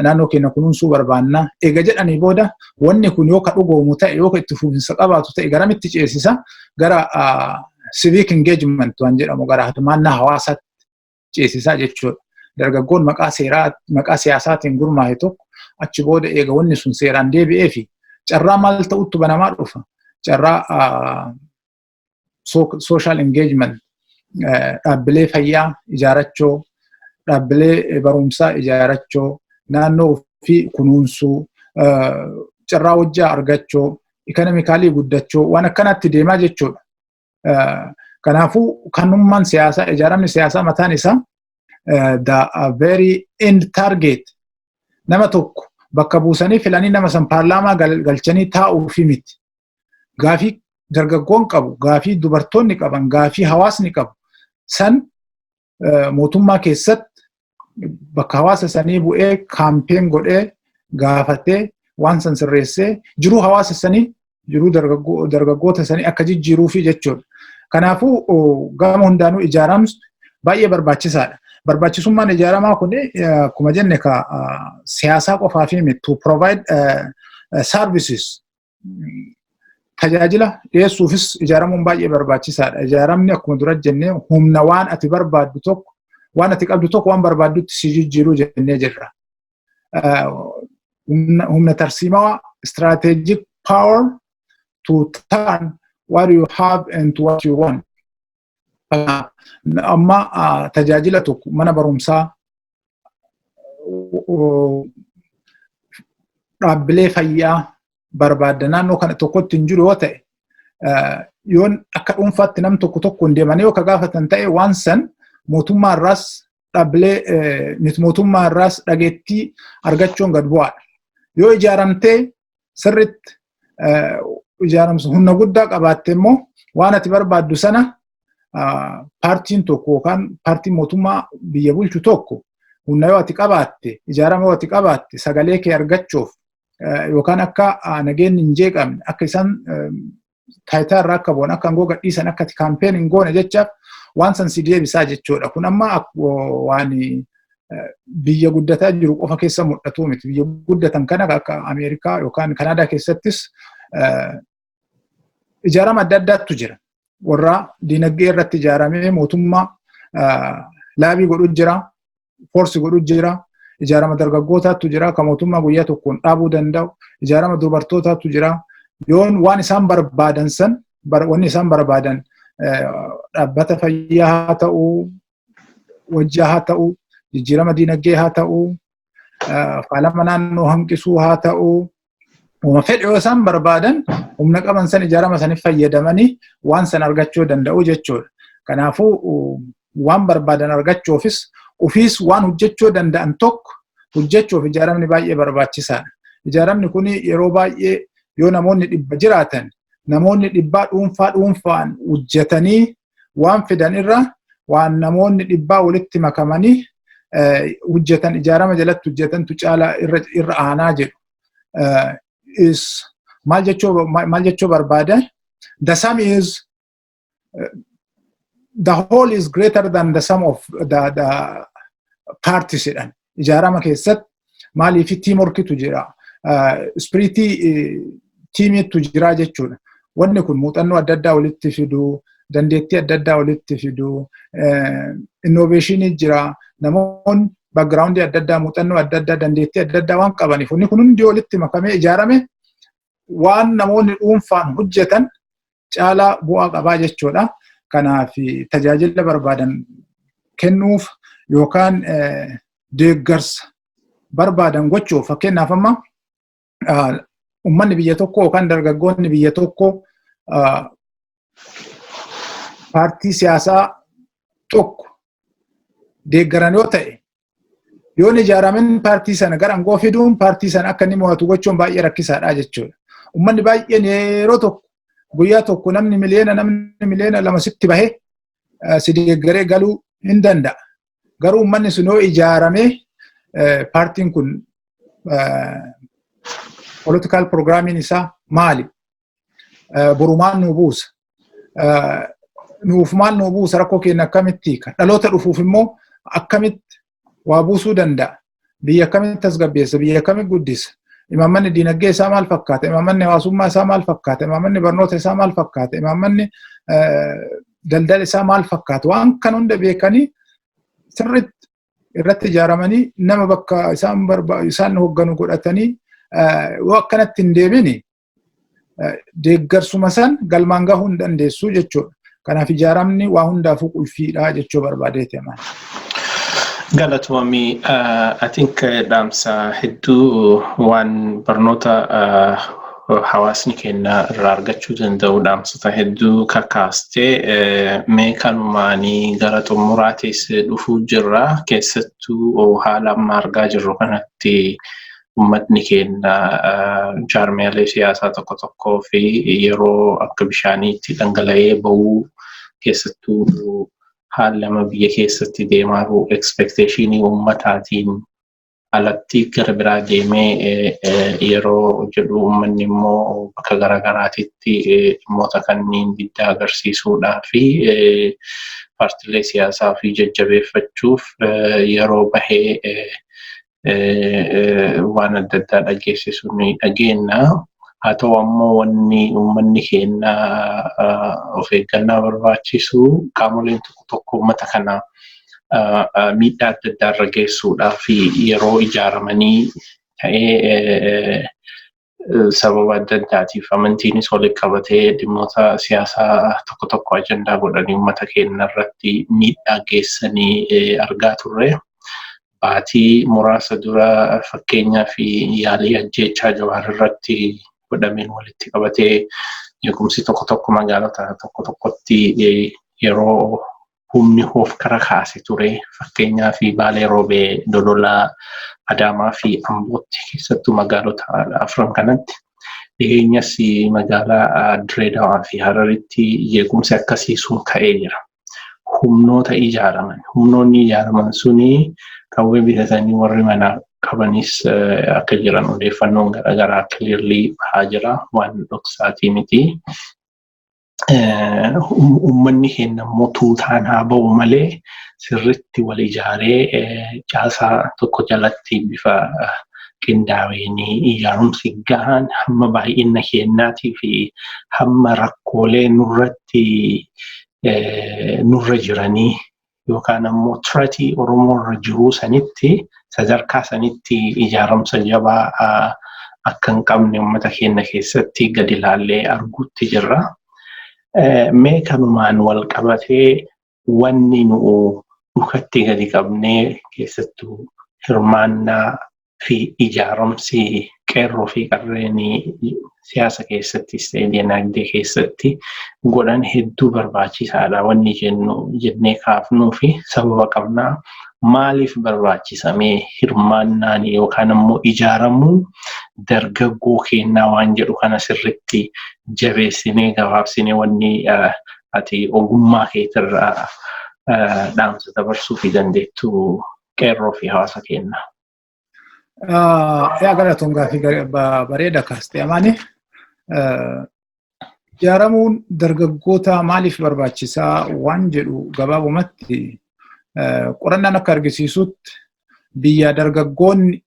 naannoo keenya kunuunsuu barbaanna eega jedhanii booda, wanni kun yoo ka dhugoomu ta'e, yoo ka itti fufinsa qabaatu ta'e, garamitti ceesisa? Gara civic engagement waan jedhamu, gara hirmaannaa hawaasaatti ceesisaa jechuudha. Dargaggoon maqaa seeraa, maqaa siyaasaatiin gurmaa'e tokko achi booda eega wanni sun seeraan deebi'ee fi carraa maal ta'uttu banamaa dhufa? Carraa social engagement, dhaabbilee fayyaa ijaarachuu, dhaabbilee barumsaa ijaarachuu, naannoo ofii kunuunsuu, carraa hojii argachuu, economically guddachuu, waan akkanaatti deemaa jechuudha. Kanaafuu kanummaan siyaasaa, ijaaramni siyaasaa mataan isaa the very end target nama tokko bakka buusanii filanii nama san paarlaamaa galchanii taa'uufi miti. Gaafii dargaggoon qabu, gaafii dubartoonni qaban, gaafii hawaasni qabu san Mootummaa keessatti bakka hawaasa sanii bu'ee, campaign godhee, gaafatee, waan san sirreessee, jiruu hawaasa sanii, jiruu dargaggoota sanii akka jijjiiruufi jechuudha. Kanaafuu gama hundaanuu ijaaramsu baay'ee barbaachisaadha. Barbaachisummaan ijaaramaa kun akkuma jenne ka siyaasaa qofaa fi miti, to provide services, tajaajila dhiyeessuufis ijaaramuun baay'ee barbaachisaadha. Ijaaramni akkuma dura jennee humna waan ati barbaaddu tokko, waan ati qabdu tokko waan barbaaddutti si jijjiiruu jennee jirra. Humna tarsiimawaa, strategic power to turn what you have into what you want. Amma tajaajila tokko, mana barumsaa, dhaabbilee fayyaa barbaadda, naannoo kana tokkotti hin jiru yoo ta'e, yoon akka dhuunfaatti nam tokko tokkoon deemanii yoo ka gaafatan ta'e, waan san mootummaa irraas dhaabbilee miti mootummaa irraas dhageettii argachuun gad bu'aadha. Yoo ijaaramtee sirritti ijaaramsa humna guddaa qabaatte immoo, waan ati barbaaddu sana paartiin tokko yookaan paartiin mootummaa biyya bulchu tokko humna yoo ati qabaatte, ijaarama yoo ati qabaatte, sagalee kee argachuuf yookaan akka nageenyi hin jeeqamne, akka isaan taayitaa irraa akka bu'an, akka aangoo gadhiisan, akka ati campaign hin goone jechaaf waan san si deebisaa jechuudha. Kun amma waan biyya guddataa jiru qofa keessa mul'atu miti. Biyya guddatan kana akka Ameerikaa yookaan Kanaadaa keessattis ijaarama adda addaatu jira. Warra dinagdee irratti ijaaramee mootummaa lobby godhu jira, force godhu jira, ijaarama dargaggootaatu jira kan mootummaa guyyaa tokkoon dhaabuu danda'u, ijaarama dubartootaatu jira. Yoon waan isaan barbaadan san, wanni isaan barbaadan dhaabbata fayyaa haa ta'uu, wajjaa haa ta'uu, jijjiirama dinagdee haa ta'uu, faalama naannoo hanqisuu haa ta'uu, uuma fedhe yoo isaan barbaadan, humna qaban san ijaarama saniif fayyadamanii waan san argachuu danda'u jechuudha. Kanaafuu waan barbaadan argachuufis, ofiis waan hojjechuu danda'an tokko hojjechuuf ijaaramni baay'ee barbaachisaadha. Ijaaramni kun yeroo baay'ee yoo namoonni 100 jiraatan, namoonni 100 dhuunfaa dhuunfaan hojjetanii waan fidan irra waan namoonni 100 walitti makamanii hojjetan, ijaarama jalatti hojjetantu caalaa irra aanaa jedhu. Maal jechuu barbaada? The sum is the whole is greater than the sum of the parties jedhan. Ijaarama keessatti maaliif teamworkitu jira. Spiritii teamiitu jira jechuudha. Wanni kun muuxannoo adda addaa walitti fiduu, dandeettii adda addaa walitti fiduu, innovationii jira. Namoonni backgroundii adda addaa, muuxannoo adda addaa, dandeettii adda addaa waan qabaniif, wanni kun hundi walitti makamee ijaarame waan namoonni dhuunfaan hojjetan caalaa bu'aa qabaa jechuudha. Kanaaf tajaajila barbaadan kennuuf yookaan deeggarsa barbaadan gochuuf, fakkeenyaaf amma uummanni biyya tokko yookaan dargaggoonni biyya tokko paartii siyaasaa tokko deeggaran yoo ta'e, yoon ijaaramin paartii sana gara aangoo fiduun, paartii sana akka inni mo'atu gochuun baay'ee rakkisaadha jechuudha. Uummanni baay'een yeroo tokko, guyyaa tokko, namni miliyoona, namni miliyoona 2 sitti bahee si deeggaree galuu hin danda'a. Garuu uummanni sun yoo ijaaramee, paartiin kun political programmiin isaa maali? Boru maal nuu buusa? Nuuf maal nuu buusa? Rakkoo keenya akkamitti hiika? Dhaloota dhufuuf immoo akkamitti waa buusuu danda'a? Biyya akkamitti tasgabbeessa? Biyya akkamitti guddisa? Imaammanni diinagdee isaa maal fakkaata? Imaammanni hawaasummaa isaa maal fakkaata? Imaammanni barnoota isaa maal fakkaata? Imaammanni daldala isaa maal fakkaata? Waan kan hunda beekanii sirriitti irratti ijaaramanii nama bakka isaan isaan hoogganu godhatanii yoo akkanatti hin deemini, deeggarsuma san galmaan gahuu hin dandeessu jechuudha. Kanaaf ijaaramni waa hundaafuu qulfiidha jechuu barbaadeeti amaan. Galatoomii, I think dhaamsa hedduu waan barnoota hawaasni keenya irraa argachuu danda'u dhaamsota hedduu kakaastee, mee kanumaanii gara xumuraatis dhufuu jirra. Keessattuu haala amma argaa jirru kanatti uummatni keenya jaarmiyaalee siyaasaa tokko tokkoo fi yeroo akka bishaaniitti dhangala'ee bahuu, keessattuu Haala amma biyya keessatti deemaa jiru expectation uummataatiin alatti gara biraa deemee yeroo jedhu, uummanni immoo bakka garaagaraatitti dhimmoota kanneen diddaa agarsiisuudhaa fi paartiilee siyaasaa fi jajjabeeffachuuf yeroo bahee waan adda addaa dhageessisu ni dhageenya. Haa ta'u ammoo, wanni uummanni keenya of eeggannaa barbaachisu, qaamoleen tokko tokko uummata kana miidhaa adda addaa irra geessuudhaaf yeroo ijaaramanii ta'ee, sababa adda addaatiif amantiinis walitti qabatee, dhimmoota siyaasaa tokko tokko ajandaa godhanii uummata keenya irratti miidhaa geessanii argaa turre. Baatii muraasa dura, fakkeenyaa fi yaalii ajjeechaa Jawaar irratti godhameen walitti qabatee, jeequmsi tokko tokko magaalota tokko tokkotti yeroo humni hoofkara kaase ture. Fakkeenyaa fi Baalee Roobee, Dodolaa, Adaamaa fi Ambootti, keessattuu magaalota afran kanatti. Dhiheenyas magaalaa Direedawaa fi Hararitti jeequmsi akkasii sun ka'ee jira. Humnoota ijaaraman. Humnoonni ijaaraman suni qawwee bitatanii warri manaa qabanis akka jiran odeeffannoon garaagaraa clearly bahaa jira. Waan dhoksaatii miti. Uummanni keenya immoo tuutaan haa ba'u malee, sirritti wal ijaaree caasaa tokko jalatti bifa qindaa'een ijaarumsi gahaan hamma baay'ina keenyaatii fi hamma rakkoolee nurratti nurra jiranii yookaan ammoo tiratii Oromoo irra jiruu sanitti, sadarkaa sanitti ijaaramsa jabaa akka hin qabne uummata keenya keessatti gadi ilaallee arguutti jirra. Mee kanumaan wal qabatee, wanni nu dhukatti gadi qabnee, keessattuu hirmaannaa fi ijaaramsi qeerroo fi qarreen siyaasa keessattis ta'e dinagdee keessatti godhan hedduu barbaachisaadha wanni jennu jennee kaafnuu fi sababa qabnaa. Maaliif barbaachisamee hirmaannaan yookaan ammoo ijaaramuun dargaggoo kennaa waan jedhu kana sirritti jabeessinee gabaabsinee, wanni ati ogummaa keetirraa dhaamsa dabarsuu fi dandeettu qeerroo fi hawaasa kennaa. Yaa, galatoon, gaafii bareeda kaaste, Amaani. Ijaaramuun dargaggoota maaliif barbaachisaa waan jedhu, gabaabumatti qorannaan akka argisiisutti, biyya dargaggoonni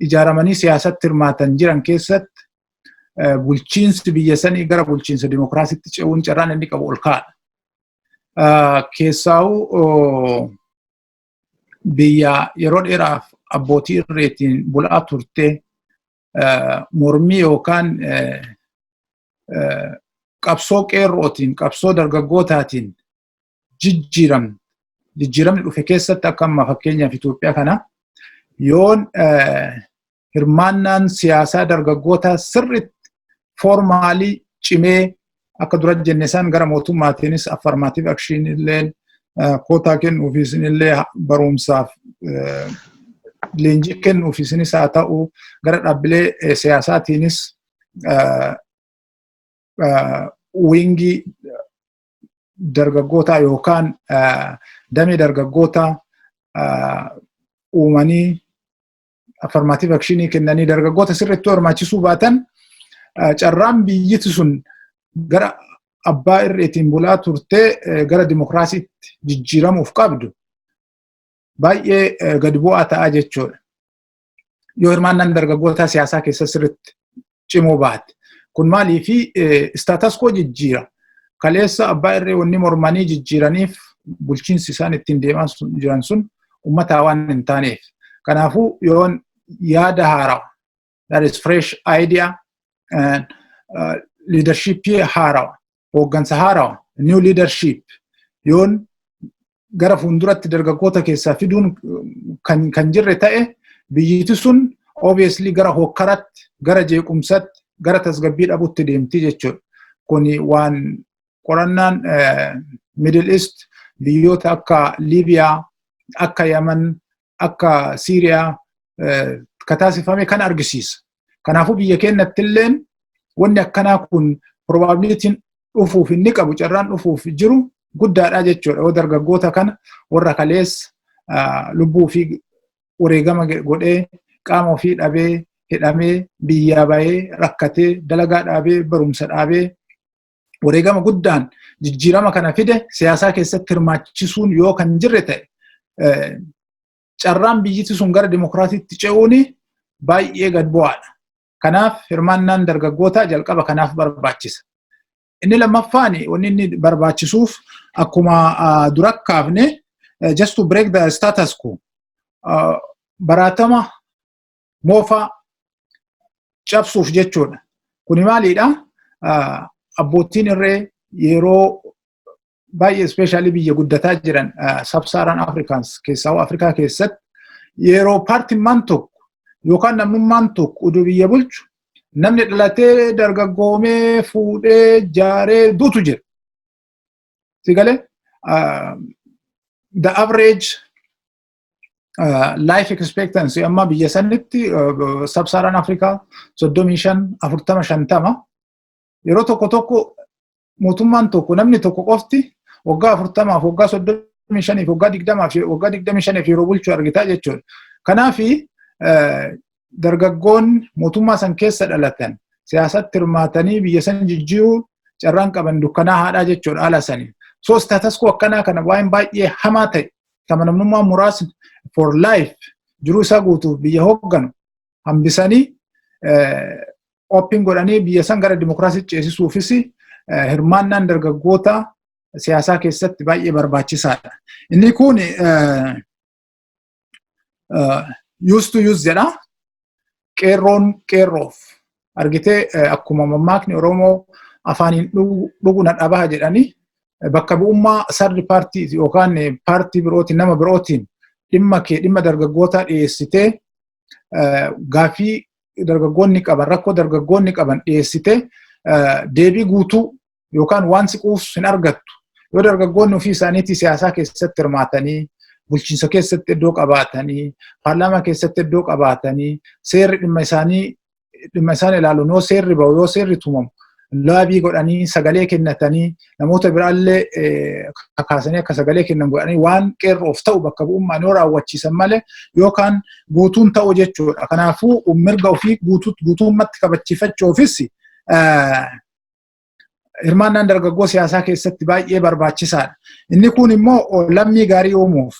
ijaaramanii siyaasatti hirmaatan jiran keessatti bulchiinsi biyya sanii gara bulchiinsa dimokiraasiitti ce'uun carraan inni qabu ol ka'aadha. Keessaa'uu biyya yeroo dheeraaf abbootii irreetiin bulaa turte, mormii yookaan qabsoo qeerrootiin, qabsoo dargaggootaatiin jijjiiramni dhufe keessatti, akka amma fakkeenyaaf Itoophiyaa kana, yoon hirmaannaan siyaasaa dargaggootaa sirriitti formally cimee, akka dura jenne san, gara mootummaatiinis affirmative action illee, kootaa kennuufis illee, barumsaaf leenjii kennuufisinis haa ta'u, gara dhaabbilee siyaasaatiinis wing dargaggootaa yookaan damee dargaggootaa uumanii, affirmative action kennanii dargaggoota sirriitti hirmaachisuu baatan, carraan biyyiti sun gara abbaa irreetiin bulaa turtee gara dimokiraasiitti jijjiiramuuf qabdu baay'ee gadi bu'aa ta'aa jechuudha. Yoo hirmaannaan dargaggoota siyaasaa keessa sirriitti cimuu baate. Kun maaliifi status quo jijjiira. Kaleessa abbaa irree wanni mormanii jijjiiraniif bulchiinsi isaan ittiin deemaa jiran sun uummataa waan hin taaneef. Kanaafuu yoon yaada haaraa, that is fresh idea, leadership haaraa, hooggansa haaraa, new leadership yoon gara fuulduratti dargaggoota keessaa fiduun kan jirre ta'e, biyyiti sun obviously gara hokkaratti, gara jeequmsatti, gara tasgabbii dhabutti deemti jechuudha. Kuni waan qorannaan Middle East, biyyoota akka Liibiyaa, akka Yaman, akka Siiriyaa kataasifame kan argisiisa. Kanaafuu biyya keenyatti illeen wanni akkanaa kun probabilityn dhufuuf inni qabu, carraan dhufuuf jiru guddaadha jechuudha. Yoo dargaggoota kana warra kaleessa lubbuu fi wareegama godhee, qaama ofii dhabee, hidhamee, biyyaa bahee, rakkatee, dalagaa dhaabee, barumsa dhaabee, wareegama guddaan jijjiirama kana fide siyaasaa keessatti hirmaachisuun yoo kan jirre ta'e, carraan biyyiti sun gara dimokiraatiitti ce'uun baay'ee gad bu'aadha. Kanaaf hirmaannaan dargaggootaa jalqaba kanaaf barbaachisa. Inni lammaffaan wanni inni barbaachisuuf, akkuma dura kaafne, just to break the status quo, baratama moofaa cabsuuf jechuudha. Kuni maalidha? Abbootiin irree yeroo baay'ee, especially biyya guddataa jiran, Sub-Saharan Africans keessaa, Afrikaa keessatti, yeroo paartimmaan tokko yookaan namnummaan tokko uduu biyya bulchu, namni dhalatee, dargaggoomee, fuudhee, jaaree duutu jira. Sigalee the average life expectancy amma biyya sanitti, Sub-Saharan Afrikaa, 35, 40, 50. Yeroo tokko tokko mootummaan tokko, namni tokko qofti waggaa 40f, waggaa 35f, waggaa 20f, waggaa 25f yeroo bulchu argitaa jechuudha. Kanaafi dargaggoonni mootummaa san keessa dhalatan siyaasatti hirmaatanii biyya san jijjiiruu carraan qaban dukkanaa haadhaa jechuudha haala sanii. So status quo akkanaa kana, waan baay'ee hamaa ta'e, kama namnummaa muraasni for life jiruu isaa guutuuf biyya hoogganu hambisanii, open godhanii biyya san gara dimokiraasii ceesisuufis hirmaannaan dargaggoota siyaasaa keessatti baay'ee barbaachisaadha. Inni kun youth to youth jedha. Qeerroon qeerroof. Argitee, akkuma mammaakni Oromoo afaaniin dhugu na dhabaa jedhanii, bakka bu'ummaa third party yookaan paartii birootiin, nama birootiin dhimma kee, dhimma dargaggootaa dhiyeessitee, gaaffii dargaggoonni qaban, rakkoo dargaggoonni qaban dhiyeessitee, deebii guutuu yookaan waan si quufsu hin argattu. Yoo dargaggoonni ofii isaaniitii siyaasaa keessatti hirmaatanii, bulchiinsa keessatti iddoo qabaatanii, paarlaamaa keessatti iddoo qabaatanii, seerri dhimma isaan ilaalu yoo seerri bahu, yoo seerri tumamu, lobby godhanii sagalee kennatanii, namoota biraallee kakaasanii akka sagalee kennan godhanii, waan qeerroof ta'u bakka bu'ummaan yoo raawwachiisan malee yookaan guutuun ta'u jechuudha. Kanaafuu mirga ofii guutummaatti kabachiifachuufis hirmaannaan dargaggoo siyaasaa keessatti baay'ee barbaachisaadha. Inni kun immoo lammii gaarii uumuuf,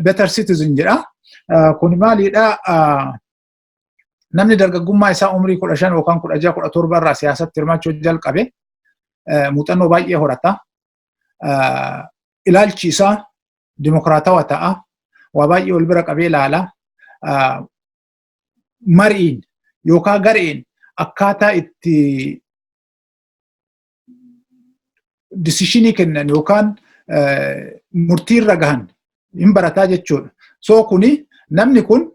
better citizen jedha. Kun maalidha? Namni dargaggummaa isaa umrii 15 yookaan 16, 17 irraa siyaasatti hirmaachuu jalqabe muuxannoo baay'ee horata. Ilaalchi isaa dimokiraatawaa ta'a. Waa baay'ee wal bira qabee ilaala. Mariin yookaan gareen akkaataa itti decision kennan yookaan murtiirra gahan hin barataa jechuudha. So kuni namni kun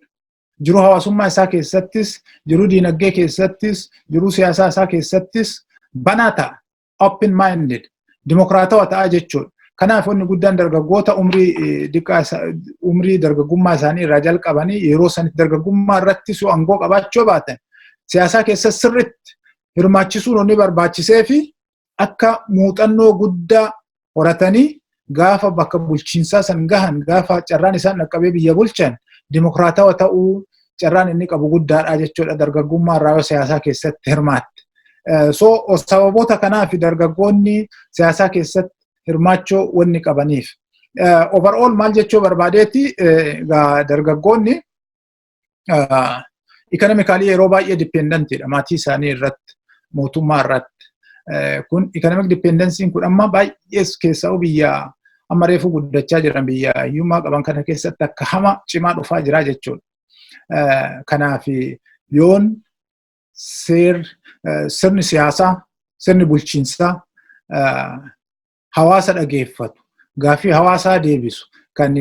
jiruu hawaasummaa isaa keessattis, jiruu diinagdee keessattis, jiruu siyaasaa isaa keessattis banaa ta'a. Open minded, dimokiraatawaa ta'a jechuudha. Kanaaf wanni guddaan dargaggoota umrii diqqaa, umrii dargaggummaa isaanii irraa jalqabanii, yeroo sanitti dargaggummaa irratti yoo aangoo qabaachuu baatan, siyaasaa keessatti sirriitti hirmaachisuun wanni barbaachisee fi akka muuxannoo guddaa horatanii, gaafa bakka bulchiinsaa san gahan, gaafa carraan isaan dhaqqabee biyya bulchan, dimokiraatawaa ta'uu carraan inni qabu guddaadha jechuudha dargaggummaa irraa yoo siyaasaa keessatti hirmaatte. So sababoota kanaaf dargaggoonni siyaasaa keessatti hirmaachuu wanni qabaniif. Overall maal jechuu barbaadeeti, dargaggoonni economically yeroo baay'ee dependentiidha maatii isaanii irratti, mootummaa irratti. Kun economic dependencyn kun amma baay'ee keessaa biyya amma reefu guddachaa jiran, biyya hiyyummaa qaban kana keessatti akka hama cimaa dhufaa jira jechuudha. Kanaaf yoon sirni siyaasaa, sirni bulchiinsaa hawaasa dhageeffatu, gaaffii hawaasaa deebisu, kan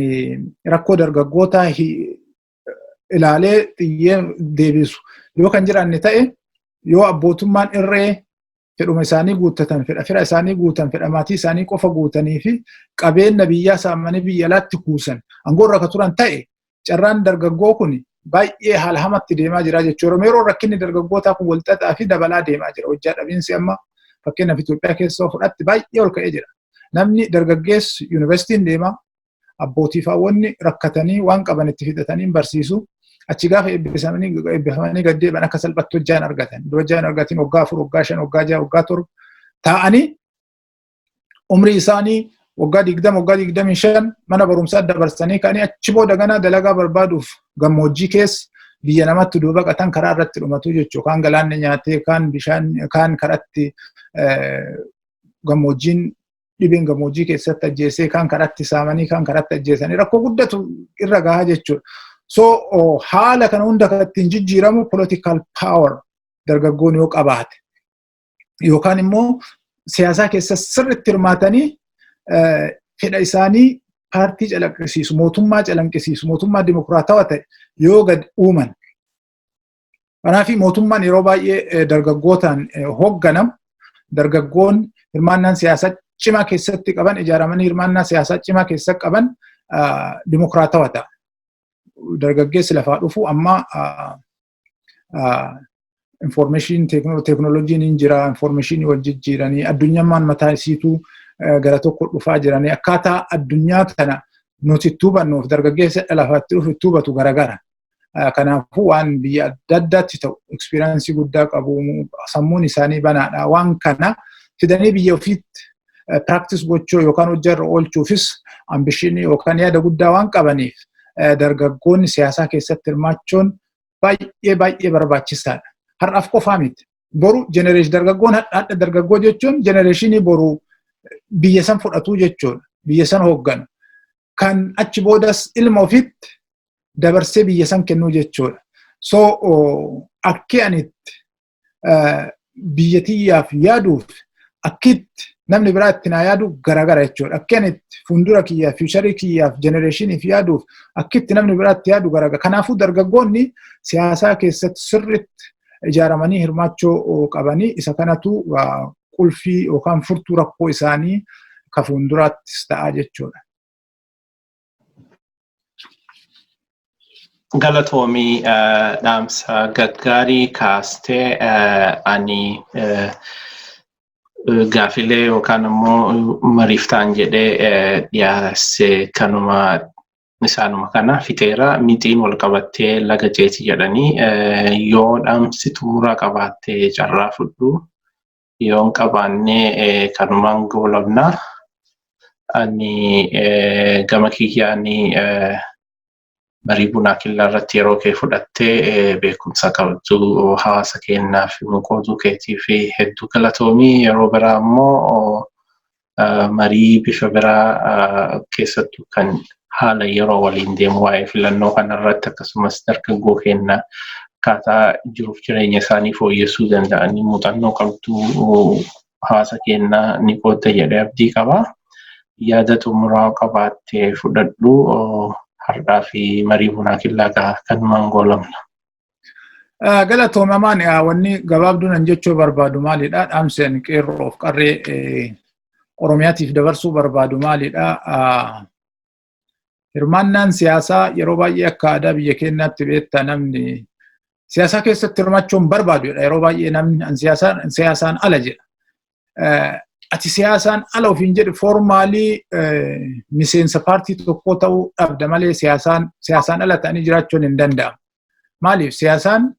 rakkoo dargaggootaa ilaalee xiyyee deebisu yoo kan jiraanne ta'e, yoo abbootummaan irree fedhuma isaanii guuttatan, fedha fira isaanii guutan, fedha maatii isaanii qofa guutanii fi qabeenya biyyaa saamanii biyya alaatti kuusan aangoo irra ka turan ta'e, carraan dargaggoo kun baay'ee haala hamatti deemaa jira jechuudha. Yeroo rakkinni dargaggootaa kun walxaxaa fi dabalaa deemaa jira. Hojjaa dhabiinsi amma fakkeenyaaf Itoophiyaa keessa fudhatti baay'ee ol ka'ee jira. Namni dargaggeessi yuunivarsiitiin deema, abbootii faawwanni rakkatanii waan qaban itti fixatanii barsiisu. Achi gaafa eebbifamanii gad deebi'an akka salphatti hojjaan argatan. Hojjaan argatiin waggaa 4, waggaa 5, waggaa 6, waggaa 7 taa'anii umrii isaanii waggaa 20, waggaa 25 mana barumsaa dabarsanii ka'anii achi booda ganaa dalagaa barbaaduuf gammoojjii keessa biyya namatti duuba baqatan karaa irratti dhumatu jechuudha. Kaan galaanni nyaatee, kaan bishaan, kaan karatti gammoojjiin dhibeen gammoojjii keessatti ajjeesee, kaan karatti saamanii, kaan karatti ajjeesanii rakkoo guddatu irra gahaa jechuudha. So haala kana hunda kan ittiin jijjiiramu political power dargaggoon yoo qabaate yookaan immoo siyaasaa keessa sirriitti hirmaatanii fedha isaanii paartii calaqqisiisu, mootummaa calaqqisiisu, mootummaa dimokiraatawaa ta'e yoo gad uuman. Kanaaf mootummaan yeroo baay'ee dargaggootaan hoogganamu, dargaggoon hirmaannaan siyaasaa cimaa keessatti qaban, ijaaramanii hirmaannaa siyaasaa cimaa keessatti qaban dimokiraatawaa ta'a. Dargaggeessi lafaa dhufu amma information teeknooloojiin hin jira, information wal jijjiiranii, addunyummaan mataa isiituu gara tokko dhufaa jiranii, akkaataa addunyaa kana nuti itti hubannuuf dargaggeessa lafaatti dhufu itti hubatu garagara. Kanaafuu waan biyya adda addaatti ta'u experience guddaa qabu, sammuun isaanii banaadha. Waan kana fidanii biyya ofiitti practice gochuu yookaan hojii oolchuufis ambition yookaan yaada guddaa waan qabaniif dargaggoonni siyaasaa keessatti hirmaachuun baay'ee baay'ee barbaachisaadha. Har'aaf qofaa miti. Boru generation dargaggoon hadha dargaggoo jechuun generation boru biyya san fudhatu jechuudha. Biyya san hoogganu. Kan achi boodas ilma ofiitti dabarsee biyya san kennuu jechuudha. So akki ani itti biyya tiyyaaf yaaduuf akkitti namni biraa itti naa yaadu garagara jechuudha. Akki ani itti fuuldura kiyyaaf, future kiyyaaf, generationiif yaaduuf akkitti namni biraa itti yaadu garagara. Kanaafuu dargaggoonni siyaasaa keessatti sirriitti ijaaramanii hirmaachuu qabanii isa kanatu qulfii yookaan furtuu rakkoo isaanii ka fuulduraattis ta'a jechuudha. Galatoomii, dhaamsa gaggaarii kaastee. Ani gaafilee yookaan immoo mariif ta'an jedhee dhiyaase kanuma isaanuma kana fixeera. Mixiin wal qabattee laga ceeti jedhanii, yoo dhaamsi xumuraa qabaattee carraa fudhu, yoo hin qabaanne kanumaan goolabna. Ani gama kiyyaanii marii bunaa killaa irratti yeroo kee fudhattee beekumsa qabdu hawaasa keenyaaf qooduu keetii fi hedduu galatoomii. Yeroo biraa immoo marii bifa biraa keessattuu kan haala yeroo waliin deemu waa'ee filannoo kanarratti, akkasumas dargaggoo keenya akkaataa jiruuf jireenya isaanii fooyyessuu danda'anii muuxannoo qabdu hawaasa keenyaa ni qoodda jedhee abdii qaba. Yaada xumuraa qabaattee fudhadhu, har'aa fi marii bunaa killaa kanumaan goolabna. Galatoomamaan, wanni gabaabduun an jechuu barbaadu maalidha? Dhaamseen qeerroof qarree Oromiyaatiif dabarsuu barbaadu maalidha? Hirmaannaan siyaasaa yeroo baay'ee akka aadaa biyya keenyaatti beektaa namni siyaasaa keessatti hirmaachuun barbaadudha. Yeroo baay'ee namni siyaasaan ala jedha. Ati siyaasaan ala ofiin jedhu formally miseensa paartii tokkoo ta'uu dhabda malee siyaasaan ala ta'anii jiraachuun hin danda'amu. Maaliif? Siyaasaan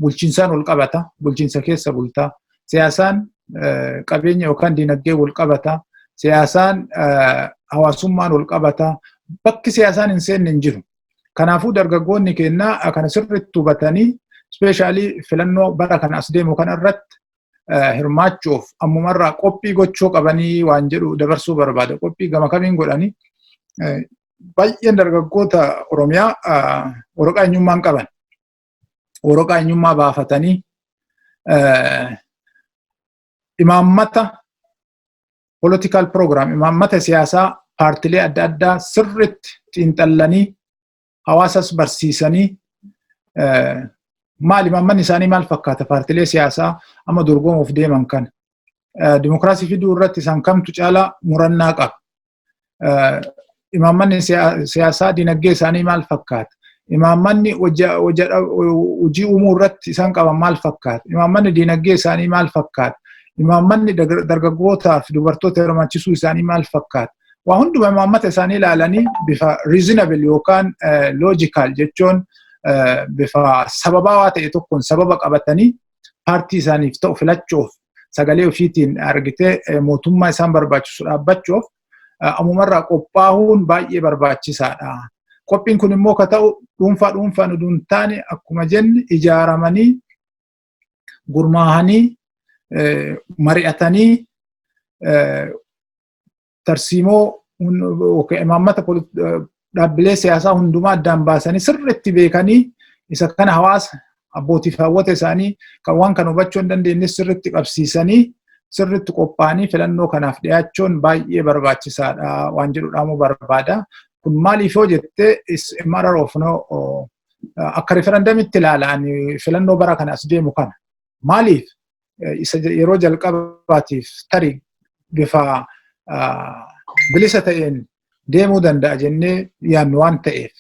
bulchiinsaan wal qabata, bulchiinsa keessa bultaa. Siyaasaan qabeenya yookaan dinagdee wal qabata. Siyaasaan hawaasummaan wal qabata. Bakki siyaasaan hin seenne hin jiru. Kanaafuu dargaggoonni keenyaa kana sirriitti hubatanii, especially filannoo bara kana as deemu kana irratti hirmaachuuf ammumarraa qophii gochuu qabanii waan jedhu dabarsuu barbaada. Qophii gama kamiin godhanii? Baay'een dargaggoota Oromiyaa waraqaa eenyummaa hin qaban. Waraqaa eenyummaa baafatanii imaammata political program, imaammata siyaasaa paartilee adda addaa sirriitti xiinxallanii, hawaasas barsiisanii, maal imaammanni isaanii maal fakkaata, paartilee siyaasaa amma dorgomuuf deeman kana. Dimokiraasii fiduu irratti isaan kamtu caalaa murannaa qaba? Imaammanni siyaasaa dinagdee isaanii maal fakkaata? Imaammanni hojii uumuu irratti isaan qaban maal fakkaata? Imaammanni dinagdee isaanii maal fakkaata? Imaammanni dargaggootaa fi dubartoota hirmaachisuu isaanii maal fakkaata? Waa hunduma imaammata isaanii ilaalanii bifa reasonable yookaan logical jechuun bifa sababaawaa ta'e tokkoon sababa qabatanii paartii isaaniif ta'u filachuuf, sagalee ofiitiin argitee mootummaa isaan barbaachisu dhaabbachuuf ammumarraa qophaahuun baay'ee barbaachisaadha. Qophiin kun immoo ka ta'u dhuunfaa dhuunfaan utuu hin taane, akkuma jenne, ijaaramanii, gurmaahanii, mari'atanii, tarsiimoo imaammata dhaabbilee siyaasaa hundumaa addaan baasanii sirriitti beekanii, isa kana hawaasa, abbootiif hawwata isaanii kan waan kana hubachuu hin dandeenye sirriitti qabsiisanii, sirriitti qophaa'anii filannoo kanaaf dhiyaachuun baay'ee barbaachisaadha waan jedhu dhaamuu barbaada. Kun maaliif yoo jette, is a matter of no, akka referendumitti ilaalan filannoo bara kana as deemu kana. Maaliif? Isa yeroo jalqabaatiif tarii bifa bilisa ta'een deemuu danda'a jennee yaannu waan ta'eef.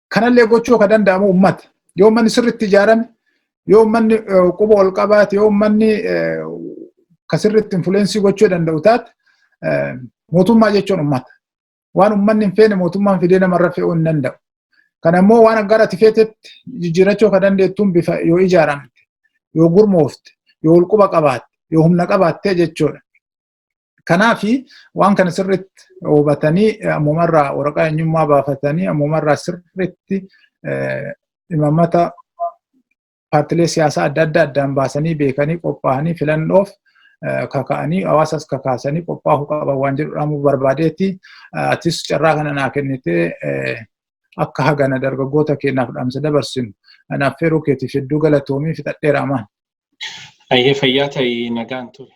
Kanallee gochuu ka danda'amu uummata. Yoo uummanni sirriitti ijaarame, yoo uummanni quba ol qabaate, yoo uummanni ka sirriitti influence gochuu danda'u taate, mootummaa jechuun uummata. Waan uummanni hin feene mootummaan fidee namarra fe'uu hin danda'u. Kana immoo waan gara ati feetetti jijjiirachuu ka dandeettuun bifa yoo ijaaramte, yoo gurmoofte, yoo ol quba qabaatte, yoo humna qabaatte jechuudha. Kanaafi waan kana sirriitti hubatanii, ammumarraa waraqaa eenyummaa baafatanii, ammumarraa sirriitti imaammata paartilee siyaasaa adda addaa addaan baasanii beekanii, qophaa'anii, filannoof kaka'anii, hawaasas kakaasanii qophaa'uu qaban waan jedhu dhaamuu barbaadeeti. Atis carraa kana naa kennitee akka hagana dargaggoota keenyaaf dhaamsa dabarsinu anaaf feeruu keetiif hedduu galatoomii. Fixadheera, amaan. Ayyee, fayyaa ta'ii, nagaan ture.